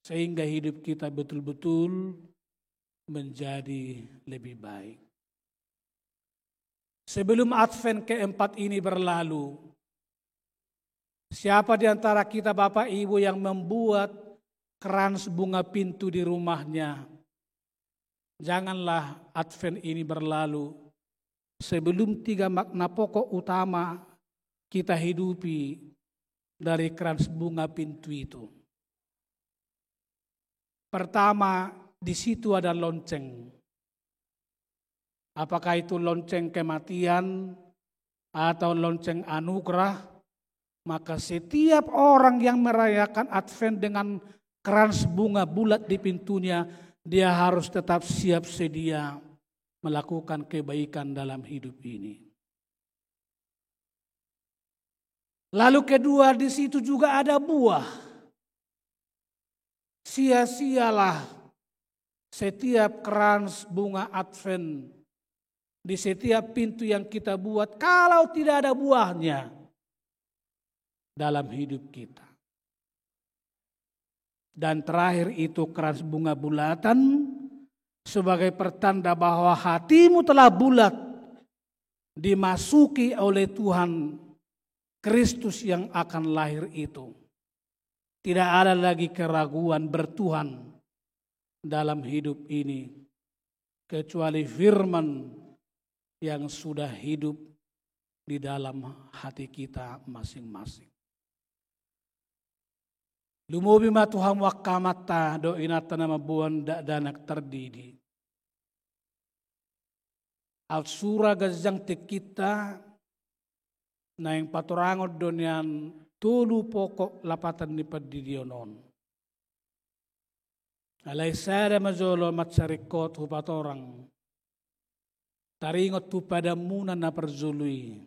sehingga hidup kita betul-betul menjadi lebih baik. Sebelum Advent keempat ini berlalu, siapa di antara kita, Bapak Ibu, yang membuat krans bunga pintu di rumahnya? Janganlah Advent ini berlalu sebelum tiga makna pokok utama kita hidupi dari krans bunga pintu itu. Pertama, di situ ada lonceng. Apakah itu lonceng kematian atau lonceng anugerah? Maka setiap orang yang merayakan Advent dengan krans bunga bulat di pintunya, dia harus tetap siap sedia melakukan kebaikan dalam hidup ini. Lalu kedua, di situ juga ada buah. Sia-sialah setiap krans bunga Advent di setiap pintu yang kita buat, kalau tidak ada buahnya dalam hidup kita. Dan terakhir itu krans bunga bulatan sebagai pertanda bahwa hatimu telah bulat dimasuki oleh Tuhan Kristus yang akan lahir itu. Tidak ada lagi keraguan bertuhan dalam hidup ini, kecuali firman yang sudah hidup di dalam hati kita masing-masing. Lumobi ma tu hamu angka amanta dohot inanta na mamboan dakdanak tardidi. Aut sura ganjang tingkinta, naeng patorangon do nian tolu pokok lapatan ni pandidion on. Alai sada ma jolo mansai ringkot hupatorang. Taringot tu padanmuna na parjolo i.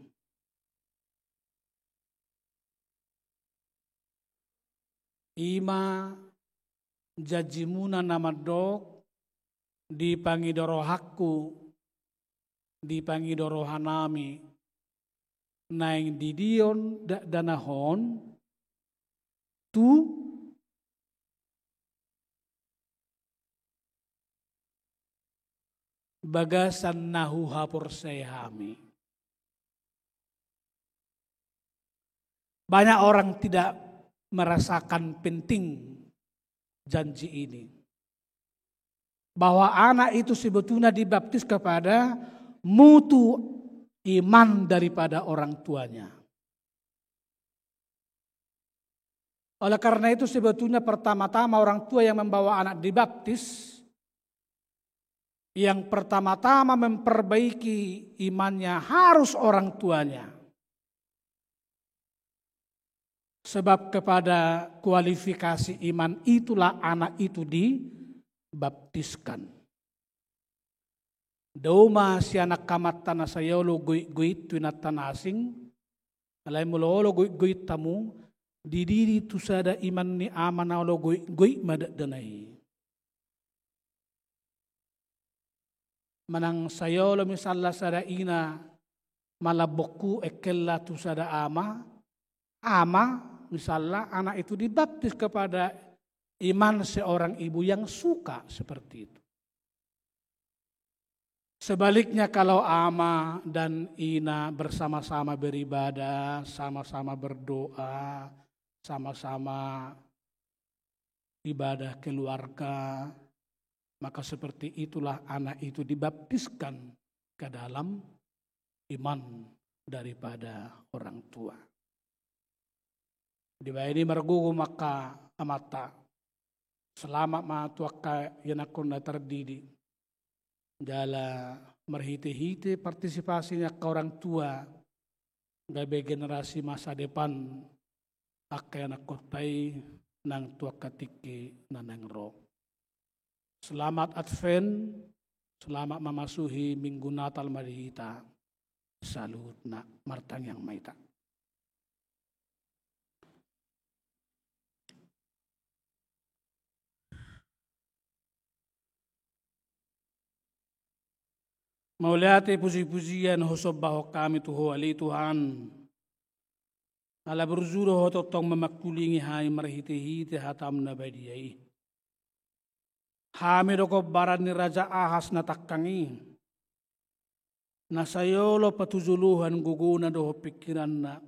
I ma janjimuna na mandok, dipangido rohangku, dipangido rohanami, naeng didion dakdanak on tu bagasan na huhaporseai hami. Banyak orang tidak merasakan penting janji ini. Bahwa anak itu sebetulnya dibaptis kepada mutu iman daripada orang tuanya. Oleh karena itu, sebetulnya pertama-tama orang tua yang membawa anak dibaptis, yang pertama-tama memperbaiki imannya harus orang tuanya. Sebab kepada kualifikasi iman itulah anak itu dibaptiskan. Dao ma sian angka amanta na sai olo goitgoit tu inanta na asing, alai molo olo goitgoit hamu, dididi tu sada iman ni ama na olo goitgoit ma dakdanak i. Manang sai olo misalna sada ina malambok engkelna tu sada ama, ama, misalna anak itu dibaptis kepada iman seorang ibu yang suka seperti itu. Sebaliknya, kalau ama dan ina bersama-sama beribadah, sama-sama berdoa, sama-sama ibadah keluarga, maka seperti itulah anak itu dibaptiskan ke dalam iman daripada orang tua. Dibaen i margogo ma angka amanta. Selamat ma tu angka ianakhon na tardidi. Jala marhitehite partisipasi ni angka orang tua, gabe generasi masa depan angka ianakhonta i nang tu angka tingki na naeng ro. Selamat Advent, selamat mamasuhi Minggu Natal ma di hita saluhutna. Martangiang ma hita. Mauliate puji-pujian husombahon hami tu Ho ale Tuhan. Ala burju do Ho tongtong mamangkulingi hami marhite-hite hataM na badia i. Hami do gombaran ni Raja Ahas na tangkang i. Na sai olo patujolohan gogona dohot pingkiranna.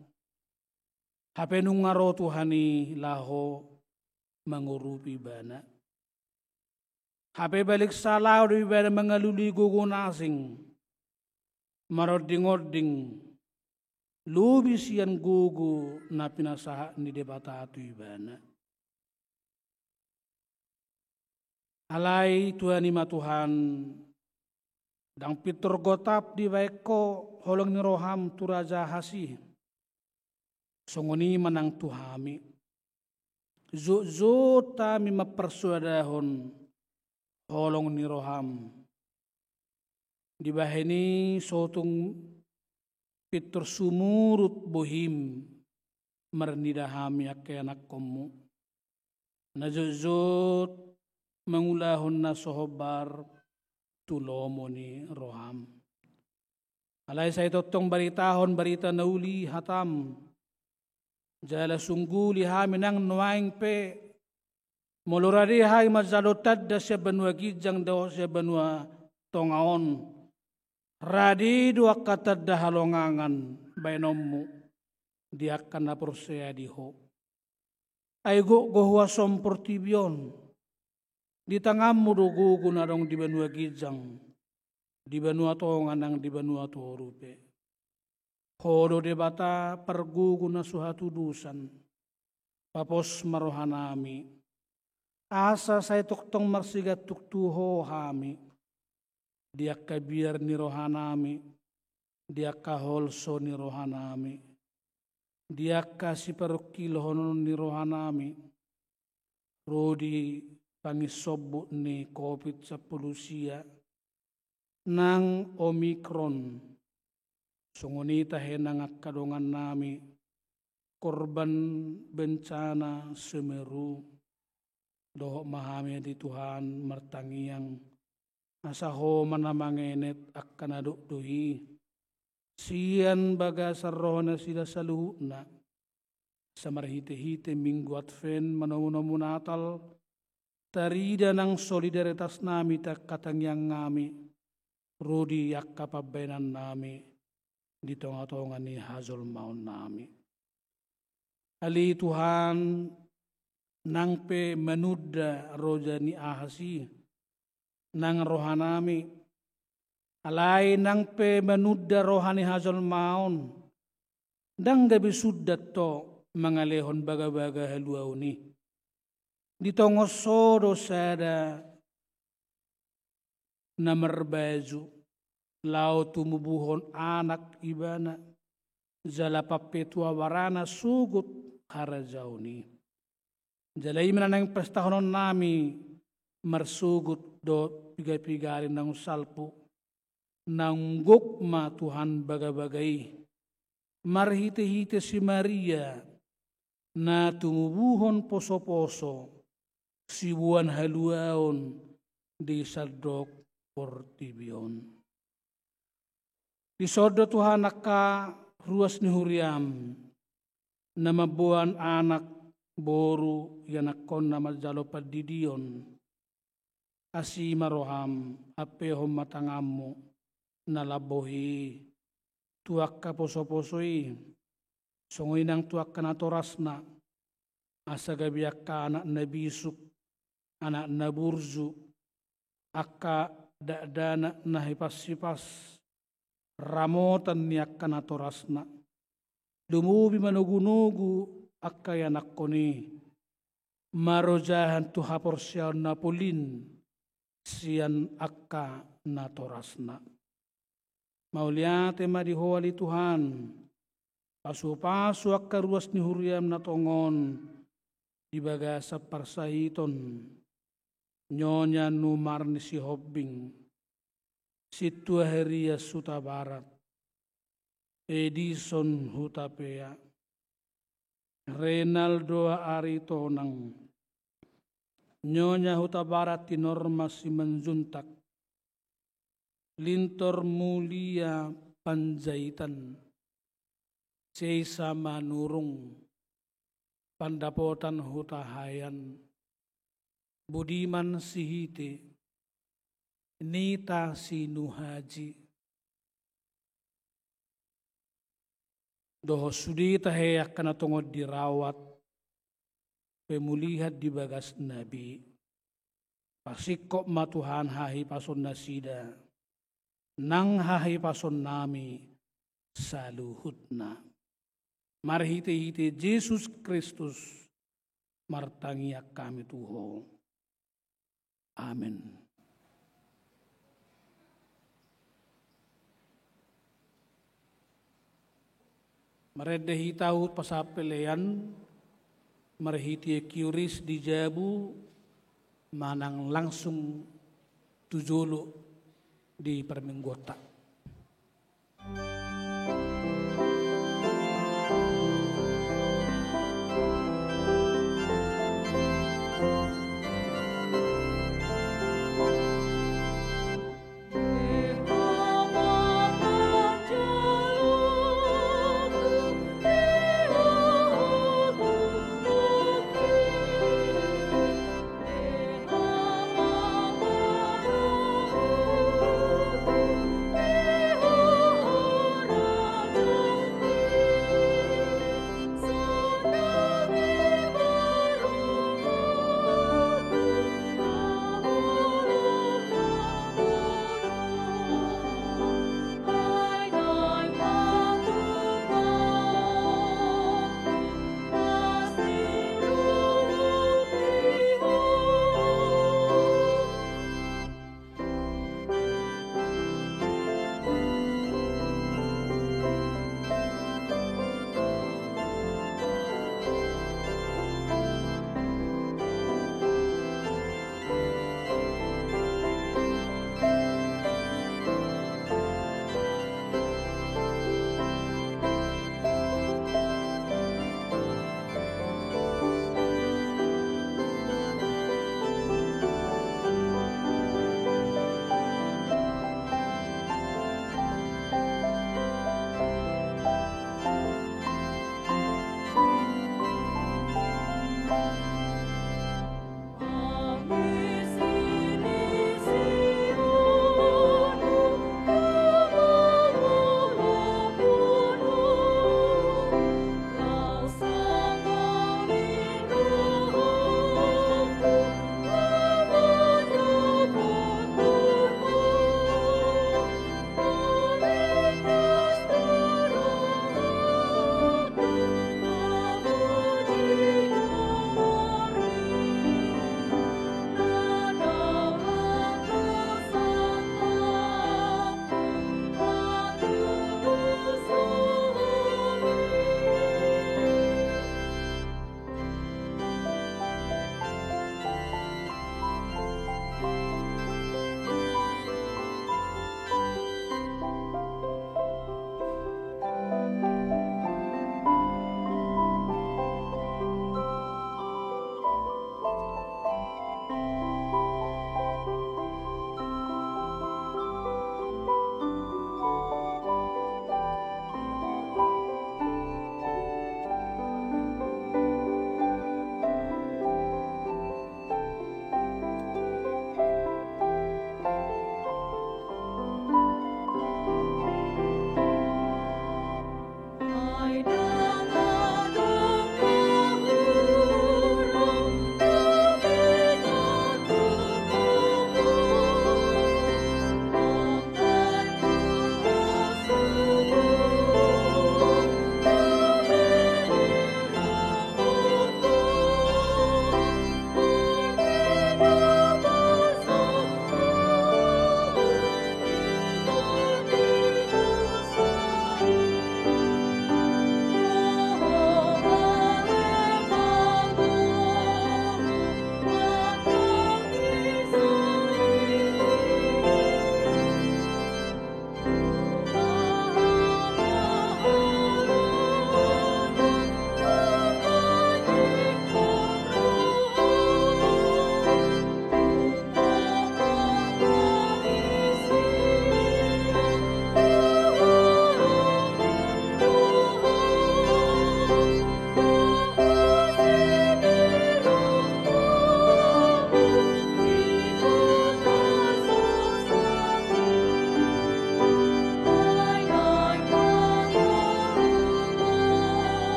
Hape nunga ro Tuhan i laho mangurupi ibana. Hape balik salaho do ibana mangalului gogo na asing. Maronding-onding lobi sian gogo na pinasahat ni Debata tu ibana. Alai Tuhan i ma Tuhan, ndang pintor gotap dibaen Ho holong ni rohaM tu Raja Ahas i. Songon i ma nang tu hami. Jotjot hami mamparsoadahon holong ni rohaM. Dibahen i so tung pintor sumurut bohiM marnida hami angka ianakhonMu. Na jotjot mangulahon na so hombar tu lomo ni rohaM. Alai sai tongtong baritahon barita na uli hataM. Jala sungguli hami nang nuaeng pe. Molo rade hami manjalo tanda sian banua ginjang dohot sian banua tonga on. Rade do angka tanda halongangan baenonMu di angka na porsea di Ho. Ai gok do huasoM portibi on. Di tanganMu do gogo na adong di banua ginjang, di banua tonga nang di banua toru pe. Ho do Debata pargogo na so hatudosan. Papos ma rohanami. Asa sai tongtong marsigantung tu Ho hami. Di angka biar ni rohanami, di angka holso ni rohanami, di angka siparungkilhonon ni rohanami, ro di panginsombut ni Covid sampulu sia, nang Omikron, songon i tahe nang angka dongannami, korban bencana Semeru, dohot ma hami di Tuhan martangiang, asa Ho ma na mangenet angka na dokdok i, sian bagasan roha nasida saluhutna, asa marhitehite Minggu Advent manomunomu Natal, tarida nang solidaritasnami tu angka tangiangnami, ro di angka pambahenannami, di tongatonga ni hajolmaonnami. Ale Tuhan, nang pe manunda roja ni Ahas i, nang rohanami, alai nang pe manunda roha ni hajolmaon, ndang gabe sundat Ho mangalehon bagabaga haluaon i. Ditongon Ho do sada na marbaju, laho tumubuhon anak ibana, jala pampetua barana sogot harajaon i. Jala i ma na naeng pestahononnami marsogot dohot piga-piga ari naung salpu, naung gok ma Tuhan bagabaga i. Marhitehite si Maria, na tumubuhon posoposo, siboan haluaon di sandok portibi on. Dison do Tuhan angka ruas ni huriam, na mamboan anak, boru, ianakhonna manjalo pandidion. Asi ma roham, ampehon ma tanganmu, na lambok i, tu angka posoposo i, songon i nang tu angka natorasna, asa gabe angka anak na bisuk, anak na burju, angka dakdanak na hipas-hipas, ramotan ni angka natorasna. Lumobi manogunogu angka ianakhon i, marojahan tu haporseaon na polin sian angka natorasna. Mauliate ma di Ho ale Tuhan, pasupasu angka ruas ni huriam na tongon, di bagasan parsahiton Nyonya Numarni Sihombing, Sintua Herias Hutabarat, Edison Hutapea, Renaldo Aritonang, Nyonya Hutabarat Tinorma Simanjuntak, Lintor Mulia Panjaitan, Seisa Manurung, Pandapotan Hutahaean, Budiman Sihite, Nita Sinuhaji, dohot sude tahe angka na tongon dirawat, pemulihan di bagasna be. Pasingkop ma Tuhan hahipasonnasida, nang hahipasonnami saluhutna. Marhitehite Jesus Kristus martangiang hami tu Ho. Amen. Marende hita tu pasahat pelean, marhite kiuris di jabu, manang langsung tu jolo di parmingguonta.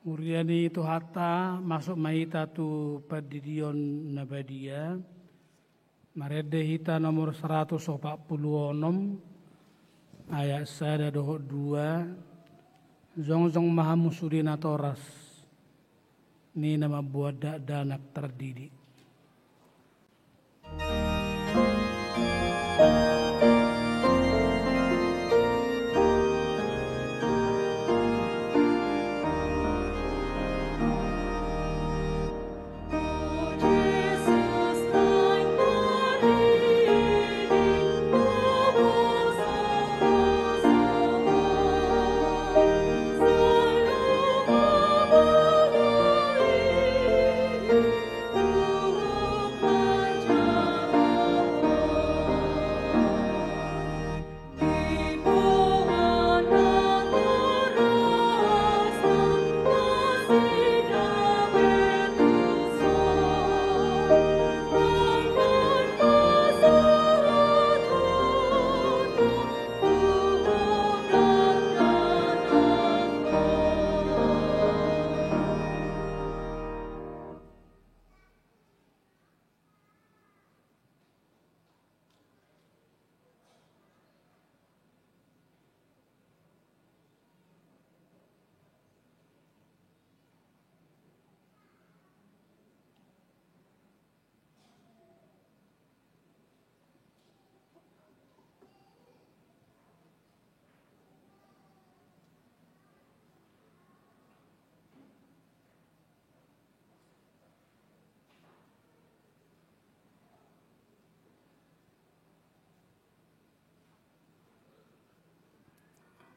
Huria ni Tuhanta, masuk ma hita tu Pandidion na badia. Marende hita nomor saratus opat pulu onom, ayat sada dohot dua. Jongjong ma hamu sude natoras, ninna mamboan dakdanak tardidi.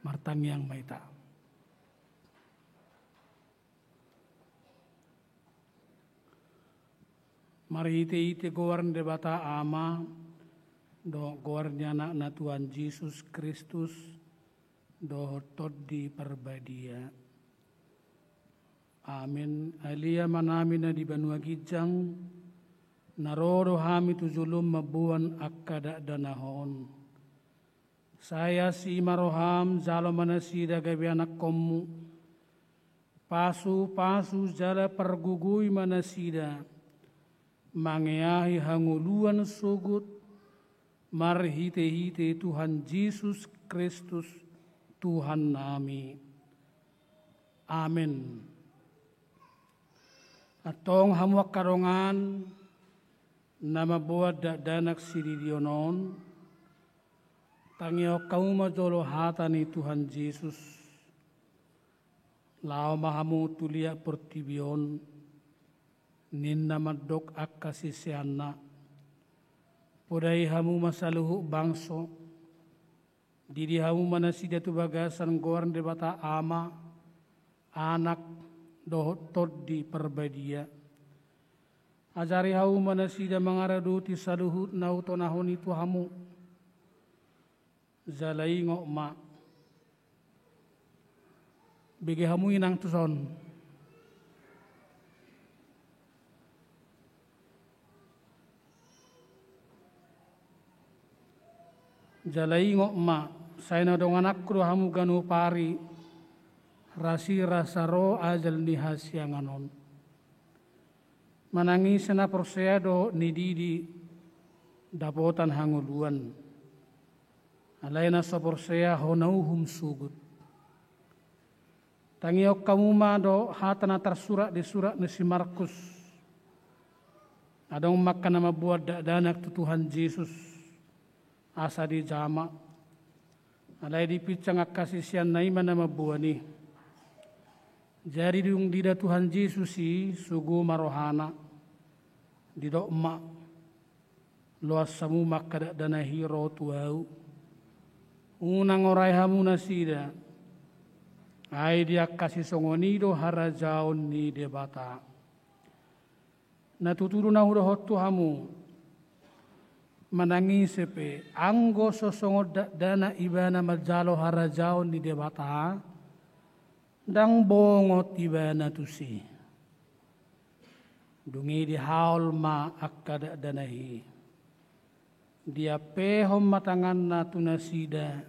Martangiang ma hita. Marhite-hite goar ni Debata Ama, dohot goar ni Anakna Tuhan Jesus Kristus, dohot Tondi Parbadia. Amen. Ale Amanami na di banua ginjang, na ro do hami tu jolom mamboan angka dakdanak on. Sai asi ma roham, jalo ma nasida gabe anakkonmu. Pasu-pasu jala pargogoi ma nasida mangeahi hangoluan sogot, marhite-hite Tuhan Jesus Kristus, Tuhannami. Amen. Antong hamu angka dongan, na mamboan dakdanak sididion on, tangihon hamu ma jolo hata ni Tuhan Jesus. Laho ma hamu tu liat portibi on, ninna mandok angka siseanna. Podai hamu ma saluhut bangso, didi hamu ma nasida tu bagasan goar ni Debata Ama, Anak, dohot Tondi Parbadia. Ajari hamu ma nasida mangaradoti saluhut na hutonahon i tu hamu. Jala ingot ma. Bege hamu inang tuson. Jala ingot ma, sai na dongananku do hamu ganup ari, rasirasa ro ajal ni hasiangan on. Manang ise na porsea dohot nididi dapotan hangoluan. Alai na so porsea hona uhum sogot. Tangihon hamu ma do hata na tarsurat di surat ni si Markus. Adong ma angka na mamboan dakdanak tu Tuhan Jesus asa dijama. Alai dipinsang angka siseanna i ma na mamboan i. Jadi dung diida Tuhan Jesus i, sogo ma rohana. Didok ma, loas hamu ma angka dakdanak i ro tu ahu. Unang orai hamu nasida. Ai di angka sisongon i do harajaon ni Debata. Na tutu do na hudohon tu hamu. Manang ise pe, anggo so songon dakdanak ibana manjalo harajaon ni Debata, ndang bongot ibana tusi. Dung i dihaol ma angka dakdanak i. Diampehon ma tanganna tu nasida,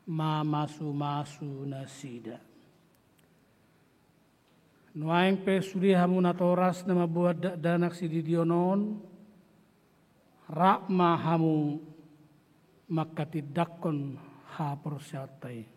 mamasumasu nasida. Nuaeng pe sude hamu natoras na mamboan dakdanak sididion on, rap ma hamu manghatindanghon haporseaonta i.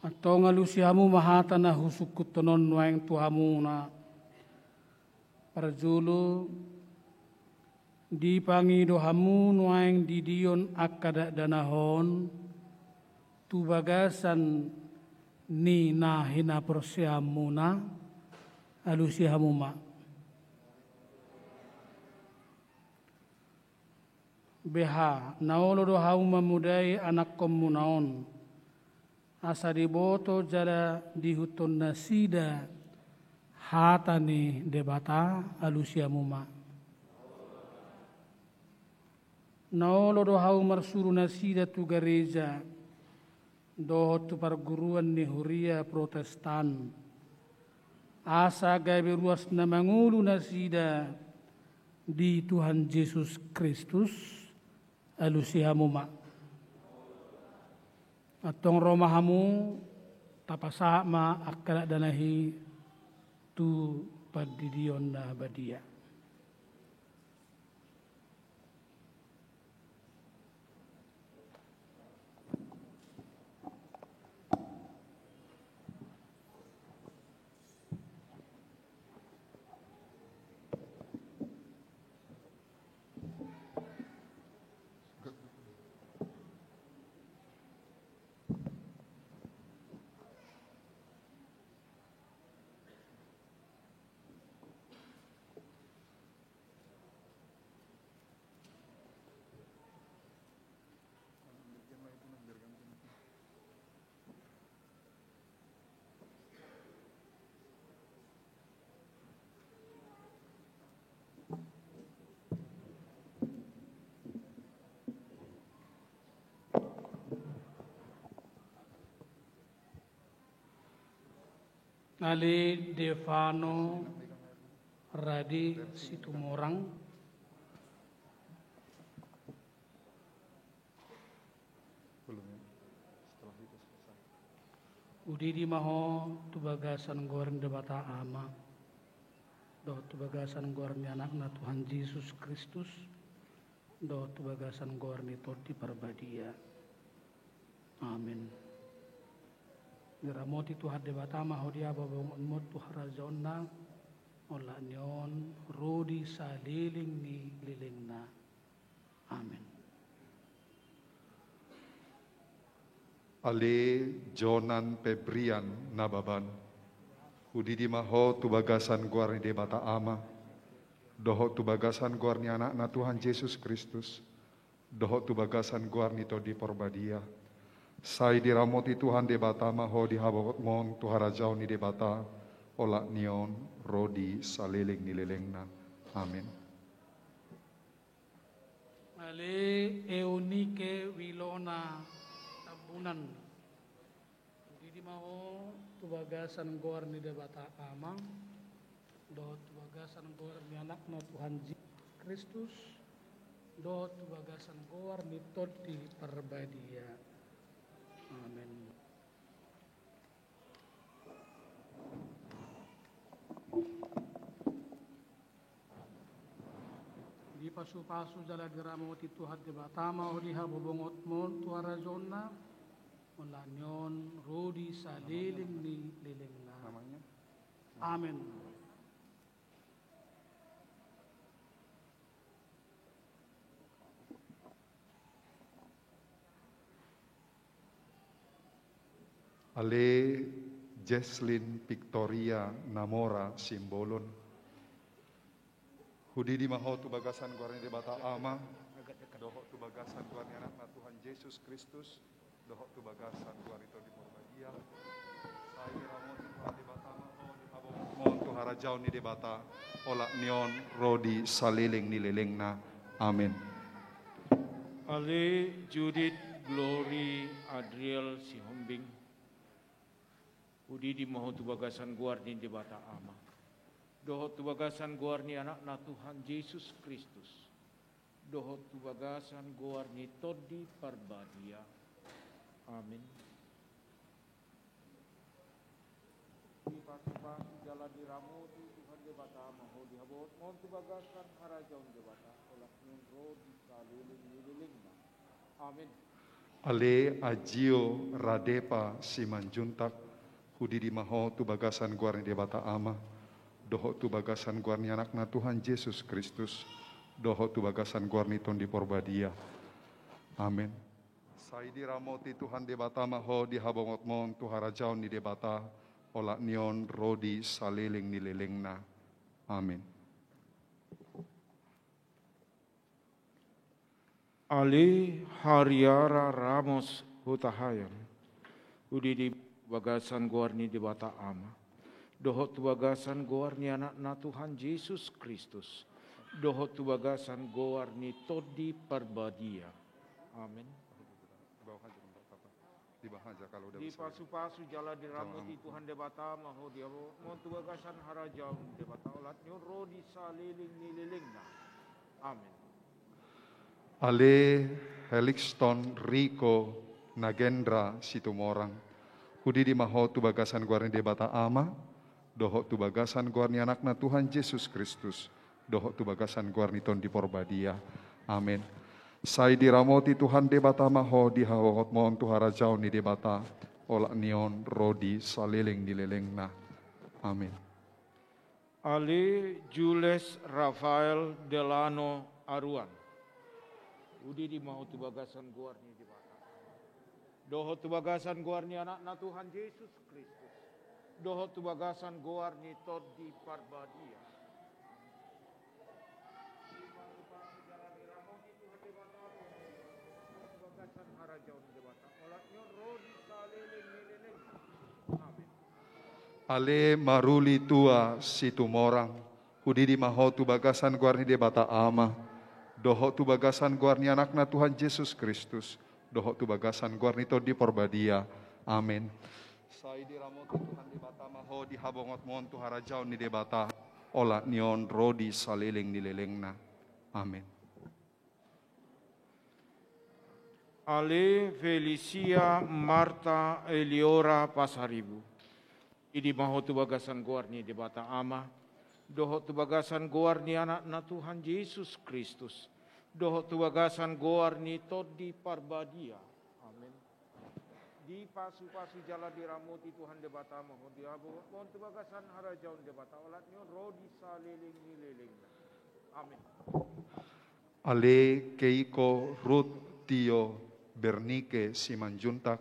Antong alusi hamu ma hata na husungkunhon on nuaeng tu hamuna. Parjolo, dipangido hamu nuaeng didion angka dakdanak on tu bagasan ni na hinaporseaonmuna, alusi hamu ma. Beha, na olo do hamu mamodai anakkonmuna on, asa diboto jala diihuthon nasida hata ni Debata, alusi hamu ma. Na olo do hamu marsuru nasida tu gareja, dohot tu parguruan ni huria Protestan, asa gabe ruas na mangolu nasida di Tuhan Jesus Kristus, alusi hamu ma. Antong ro ma hamu, tapasahat ma angka dakdanak i tu pandidion na badia. Ale Devano Rade Situmorang. Udidi ma ho tu bagasan goar ni Debata Ama, dohot tu bagasan goar ni Anakna Tuhan Jesus Kristus, dohot tu bagasan goar ni Tondi Parbadia. Amen. Diramoti Tuhan Debata ma ho di hababaonmuna tu harajaonna, olat ni on ro di saleleng ni lelengna. Amen. Ale Jonan Pebrian Nababan, udidi ma ho tu bagasan goar ni Debata Ama, dohot tu bagasan goar ni Anakna Tuhan Jesus Kristus, dohot tu bagasan goar ni Tondi Parbadia. Sai diramoti Tuhan Debata ma ho di hababaonmuna tu harajaon ni Debata, olat ni on ro di saleleng ni lelengna. Amen. Ale Eunike Wilona Tambunan, udidi ma ho tu bagasan goar ni Debata Ama, dohot tu bagasan goar ni Anakna Tuhan Jesus Kristus, dohot tu bagasan goar ni Tondi Parbadia. Amen. Di Pasu-pasu jala diramoti Tuhan Debata ma ho di habobongotmon tu harajaonna, olat ni on ro di saleleng ni lelengna. Amen. Ale Jesslyn Victoria Namora Simbolon. Hudidi ma ho tu bagasan goar ni Debata Ama, dohot tu bagasan goar ni Anakna Tuhan Jesus Kristus, dohot tu bagasan goar ni Tondi Porbadia. Sai diramoti Tuhan Debata ma ho di habobongotmon tu harajaon ni Debata, olat ni on ro di saleleng ni lelengna. Amen. Ale Judith Glory Adriel Sihombing. Hudidi ma ho tu bagasan goar ni Debata Ama, dohot tu bagasan goar ni Anakna Tuhan Jesus Kristus, dohot tu bagasan goar ni Tondi Parbadia. Amen. Dipasu-pasu jala diramoti Tuhan Debata ma ho di habobongotmon tu bagasan harajaon Debata, olat ni on ro di saleleng ni lelengna. Amen. Ale Ajio Radepa Simanjuntak, hudidi ma ho tu bagasan goar ni Debata Ama, dohot tu bagasan goar ni Anakna Tuhan Jesus Kristus, dohot tu bagasan goar ni Tondi Porbadia. Amen. Sai diramoti Tuhan Debata ma ho di habobongotmon tu harajaon ni Debata, olat ni on ro di saleleng ni lelengna. Amen. Ale Hariara Ramos Hutahaean, hudidi tu bagasan goar ni Debata Ama, dohot tu bagasan goar ni Anakna Tuhan Jesus Kristus, dohot tu bagasan goar ni Tondi Parbadia. Amen. Dipasu-pasu jala diramoti Tuhan Debata ma ho di habobongotmon tu bagasan harajaon Debata, olat ni on ro di saleleng ni lelengna. Amen. Ale Helixton Riko Nagendra Situmorang, hudidi ma ho tu bagasan goar ni Debata Ama, dohot tu bagasan goar ni Anakna Tuhan Jesus Kristus, dohot tu bagasan goar ni Tondi Porbadia. Amen. Sai diramoti Tuhan Debata ma ho di habobongotmon tu harajaon ni Debata, olat ni on ro di saleleng ni lelengna. Amen. Ale Jules Rafael Delano Aruan, hudidi ma ho tu bagasan goar ni Debata, dohot tu bagasan goar ni Anakna Tuhan Jesus Kristus, dohot tu bagasan goar ni Tondi Parbadia. Ale Maruli Tua Situmorang, hudidi ma ho tu bagasan goar ni Debata Ama, dohot tu bagasan goar ni Anakna Tuhan Jesus Kristus, dohot tu bagasan goar ni Tondi Porbadia. Amen. Sai diramoti Tuhan Debata ma ho di habobongotmon tu harajaon ni Debata, olat ni on ro di saleleng ni lelengna. Amen. Ale Felicia Marta Eliora Pasaribu, hudidi ma ho tu bagasan goar ni Debata Ama, dohot tu bagasan goar ni Anakna Tuhan Jesus Kristus, dohot tu bagasan goar ni Tondi Parbadia. Amen. Dipasu-pasu jala diramoti Tuhan Debata ma ho di habobongotmon tu bagasan harajaon Debata, olat ni on ro di saleleng ni lelengna. Amen. Ale Keiko Ruth Tio Bernike Simanjuntak,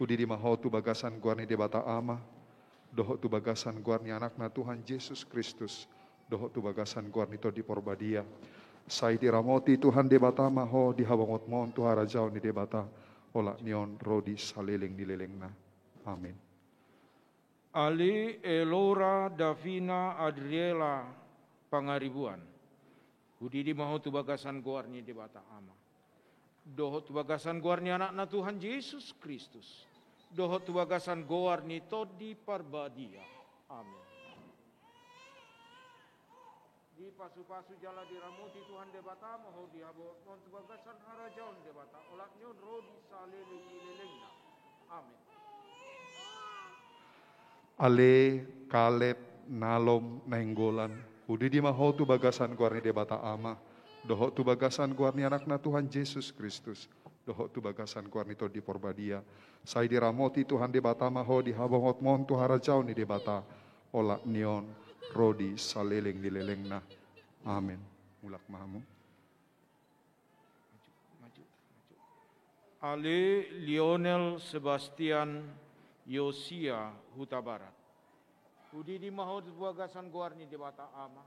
hudidi ma ho tu bagasan goar ni Debata Ama, dohot tu bagasan goar ni Anakna Tuhan Jesus Kristus, dohot tu bagasan goar ni Tondi Porbadia. Sai diramoti Tuhan Debata ma ho di habobongotmon tu harajaon ni Debata, olat ni on ro di saleleng ni lelengna. Amen. Ale Elora Davina Adriela Pangaribuan, hudidi ma ho tu bagasan goar ni Debata Ama, dohot tu bagasan goar ni Anakna Tuhan Jesus Kristus, dohot tu bagasan goar ni Tondi Parbadia. Amen. Dipasu-pasu jala diramoti Tuhan Debata ma ho di habobongotmon tu bagasan harajaon Debata, olat ni on ro di saleleng ni lelengna. Amen. Ale Kaleb Nalom Nainggolan, hudidi ma ho tu bagasan goar ni Debata Ama, dohot tu bagasan goar ni Anakna Tuhan Jesus Kristus, dohot tu bagasan goar ni Tondi Porbadia, sai diramoti Tuhan Debata ma ho di habongotmon tu harajaon ni Debata, olat ni on ro di saleleng ni lelengna. Amen. Mulak ma hamu. Ale Lionel Sebastian Yosia Hutabarat. Hudidi ma ho tu bagasan goar ni Debata Ama,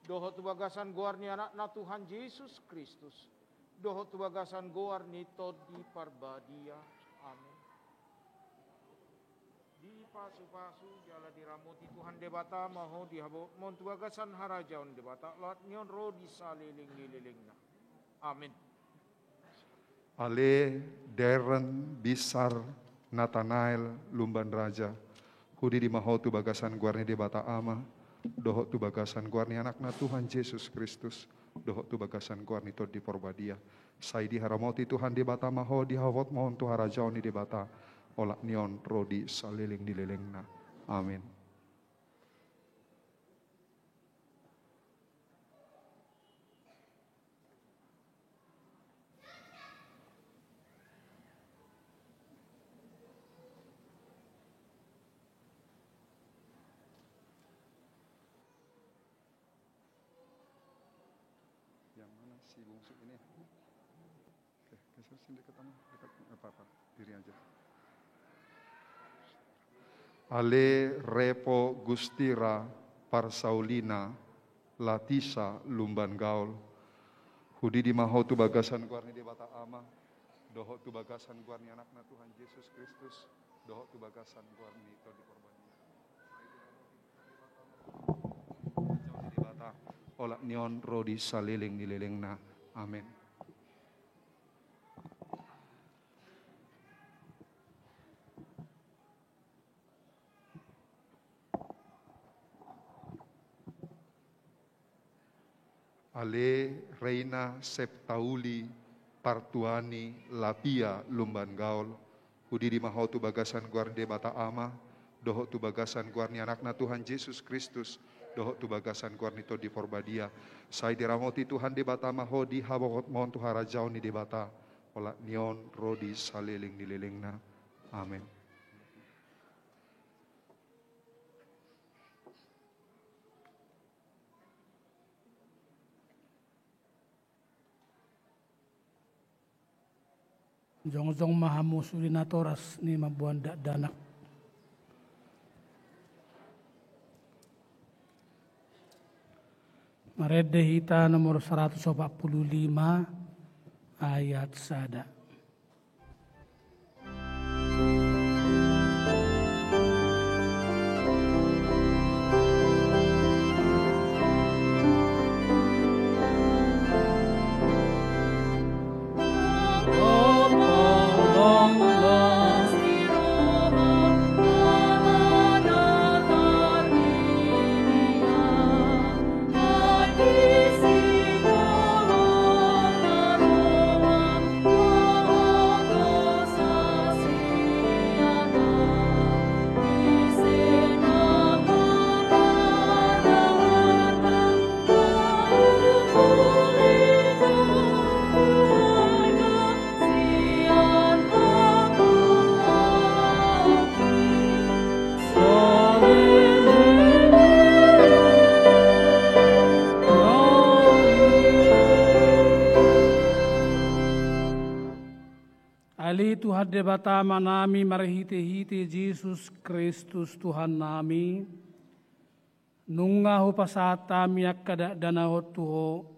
dohot tu bagasan goar ni Anakna Tuhan Jesus Kristus, dohot tu bagasan goar ni Tondi Porbadia. Amen. Dipasupasu jala diramoti Tuhan Debata ma ho di habongotmon tu bagasan harajaon Debata, olat ni on ro di saleleng ni lelengna. Amen. Ale Darren Bisar Natanael Lumban Raja, hudidi ma ho tu bagasan goar ni Debata Ama, dohot tu bagasan goar ni Anakna Tuhan Jesus Kristus, dohot tu bagasan goar ni Tondi Porbadia, sai diramoti Tuhan Debata ma ho di habongotmon tu harajaon ni Debata, olat ni on ro di saleleng ni lelengna. Amen. Yang mana si bungsu ini? Oke, geser sini dekat sama, dekat, nggak apa-apa, diri aja. Ale Repo Gustira Parsaulina Latisa Lumban Gaol. Hudidi ma ho tu bagasan goar ni Debata Ama, dohot tu bagasan goar ni Anakna Tuhan Jesus Kristus, dohot tu bagasan goar ni Tondi Porbadia. Olat ni on ro di saleleng ni lelengna. Amen. Ale Reina Septauli Partuani Lapia Lumban Gaol, hudidi ma ho tu bagasan goar ni Debata Ama, dohot tu bagasan goar ni Anakna Tuhan Jesus Kristus, dohot tu bagasan goar ni Tondi Porbadia, sai diramoti Tuhan Debata ma ho di habongotmon tu harajaon ni Debata, olat ni on ro di saleleng ni lelengna. Amen. Jongjong ma hamu sude natoras ni mamboan dakdanak. Marende hita nomor saratus opat pulu lima ayat sada. Ale Tuhan Debata Amanami, marhitehite Jesus Kristus Tuhannami, nunga hupasahat hami angka dakdanahon tu Ho,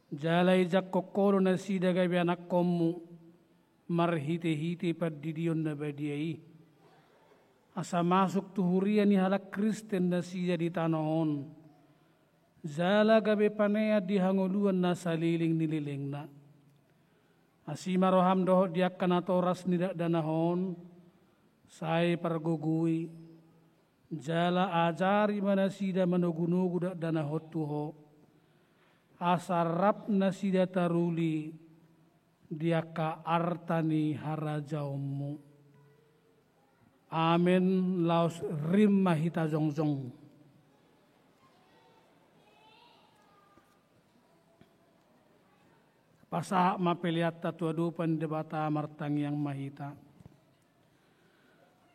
jala ijangkon Ho do nasida gabe anakkonmu marhitehite pandidion na badia i, asa masuk tu huria ni halak Kristen nasida di tano on, jala gabe panean di hangoluan na saleleng ni lelengna. Asi ma roham dohot di angka natoras ni dakdanahon, sai pargogoi, jala ajari ma nasida manogunogu dakdanahon tu Ho, asa rap nasida taruli di angka arta ni harajaonmu. Amen. Laos rap ma hita jongjong. Pasahat ma peleanta tu adopan Debata, martangiang ma hita.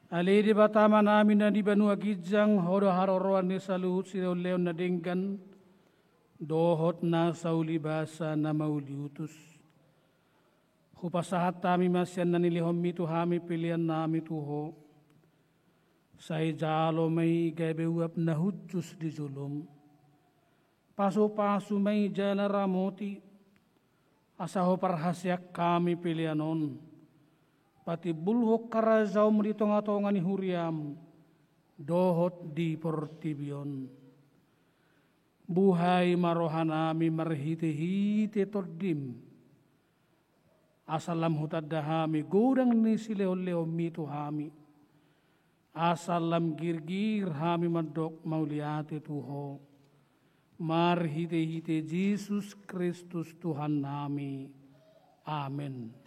Ale Debata Amanami na di banua ginjang, Ho do haroroan ni saluhut silehonlehon na denggan dohot na sauli basa na mauliutus. Hupasahat hami ma sian na nilehonMi tu hami peleannami tu Ho. Sai jalo ma i gabe uap na hushus di joloM. Pasupasu ma i jala ramoti, asa Ho parhaseang hami pelean on, patimbulhon harajaonMu di tongatonga ni huriaM dohot di portibi on. Buhai ma rohanami marhitehite TondiM, asa lam hutanda hami godang ni silehonlehonMi tu hami, asa lam girgir hami mandok mauliate tu Ho, marhitehite Jesus Kristus Tuhannami. Amen.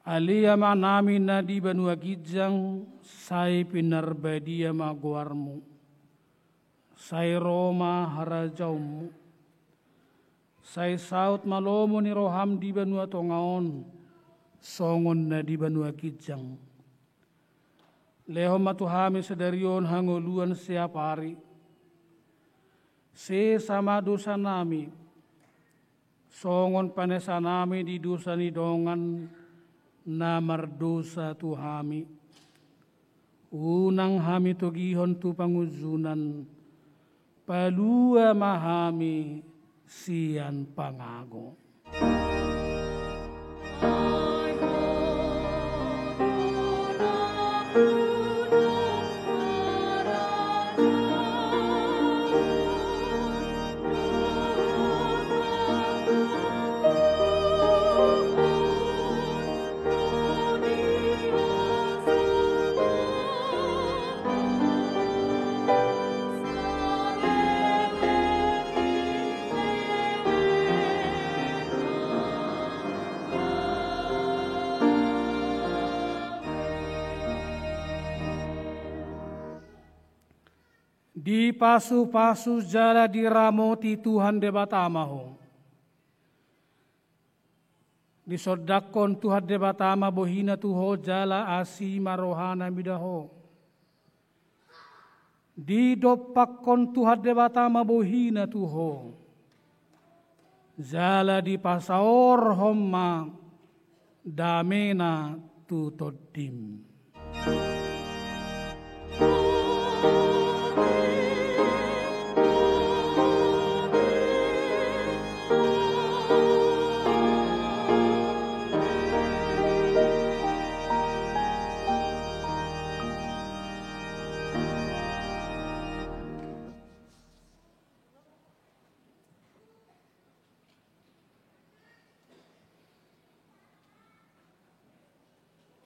Ale Amanami na di banua ginjang, sai pinarbadia ma goarMu. Sai ro ma harajaonMu. Sai saut ma lomo ni rohaM di banua tonga on, songon na di banua ginjang. Lehon ma tu hami sadari on hangoluan siapari. Sesa ma dosanami, songon panesanami di dosa ni dongan na mardosa tu hami. Unang hami togihon tu pangunjunan, palua ma hami sian pangago. Dipasupasu jala diramoti Tuhan Debata ma ho. Disondangkon Tuhan Debata ma bohiNa tu ho jala asi ma rohaNa mida ho. Didompakkon Tuhan Debata ma bohiNa tu ho, jala dipasaorhon ma dameNa tu tondim.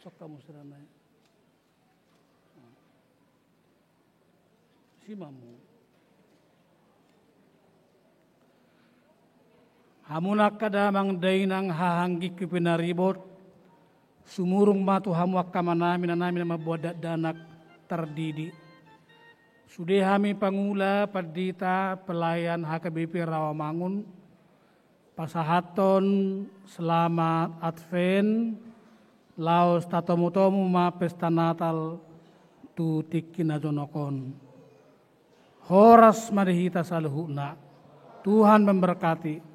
Sok hamu sira na i. Si ma hamu. Hamuna angka damang dainang, haha anggingku pinaribot, sumurung ma tu hamu angka amanami, inanami na mamboan dakdanak tardidi. Sude hami pangula, pandita, pelayan H K B P Rawamangun, pasahathon selamat Advent, laos tatomutomu ma pesta Natal tu tingki na jonok on. Horas ma di hita saluhutna. Tuhan memberkati.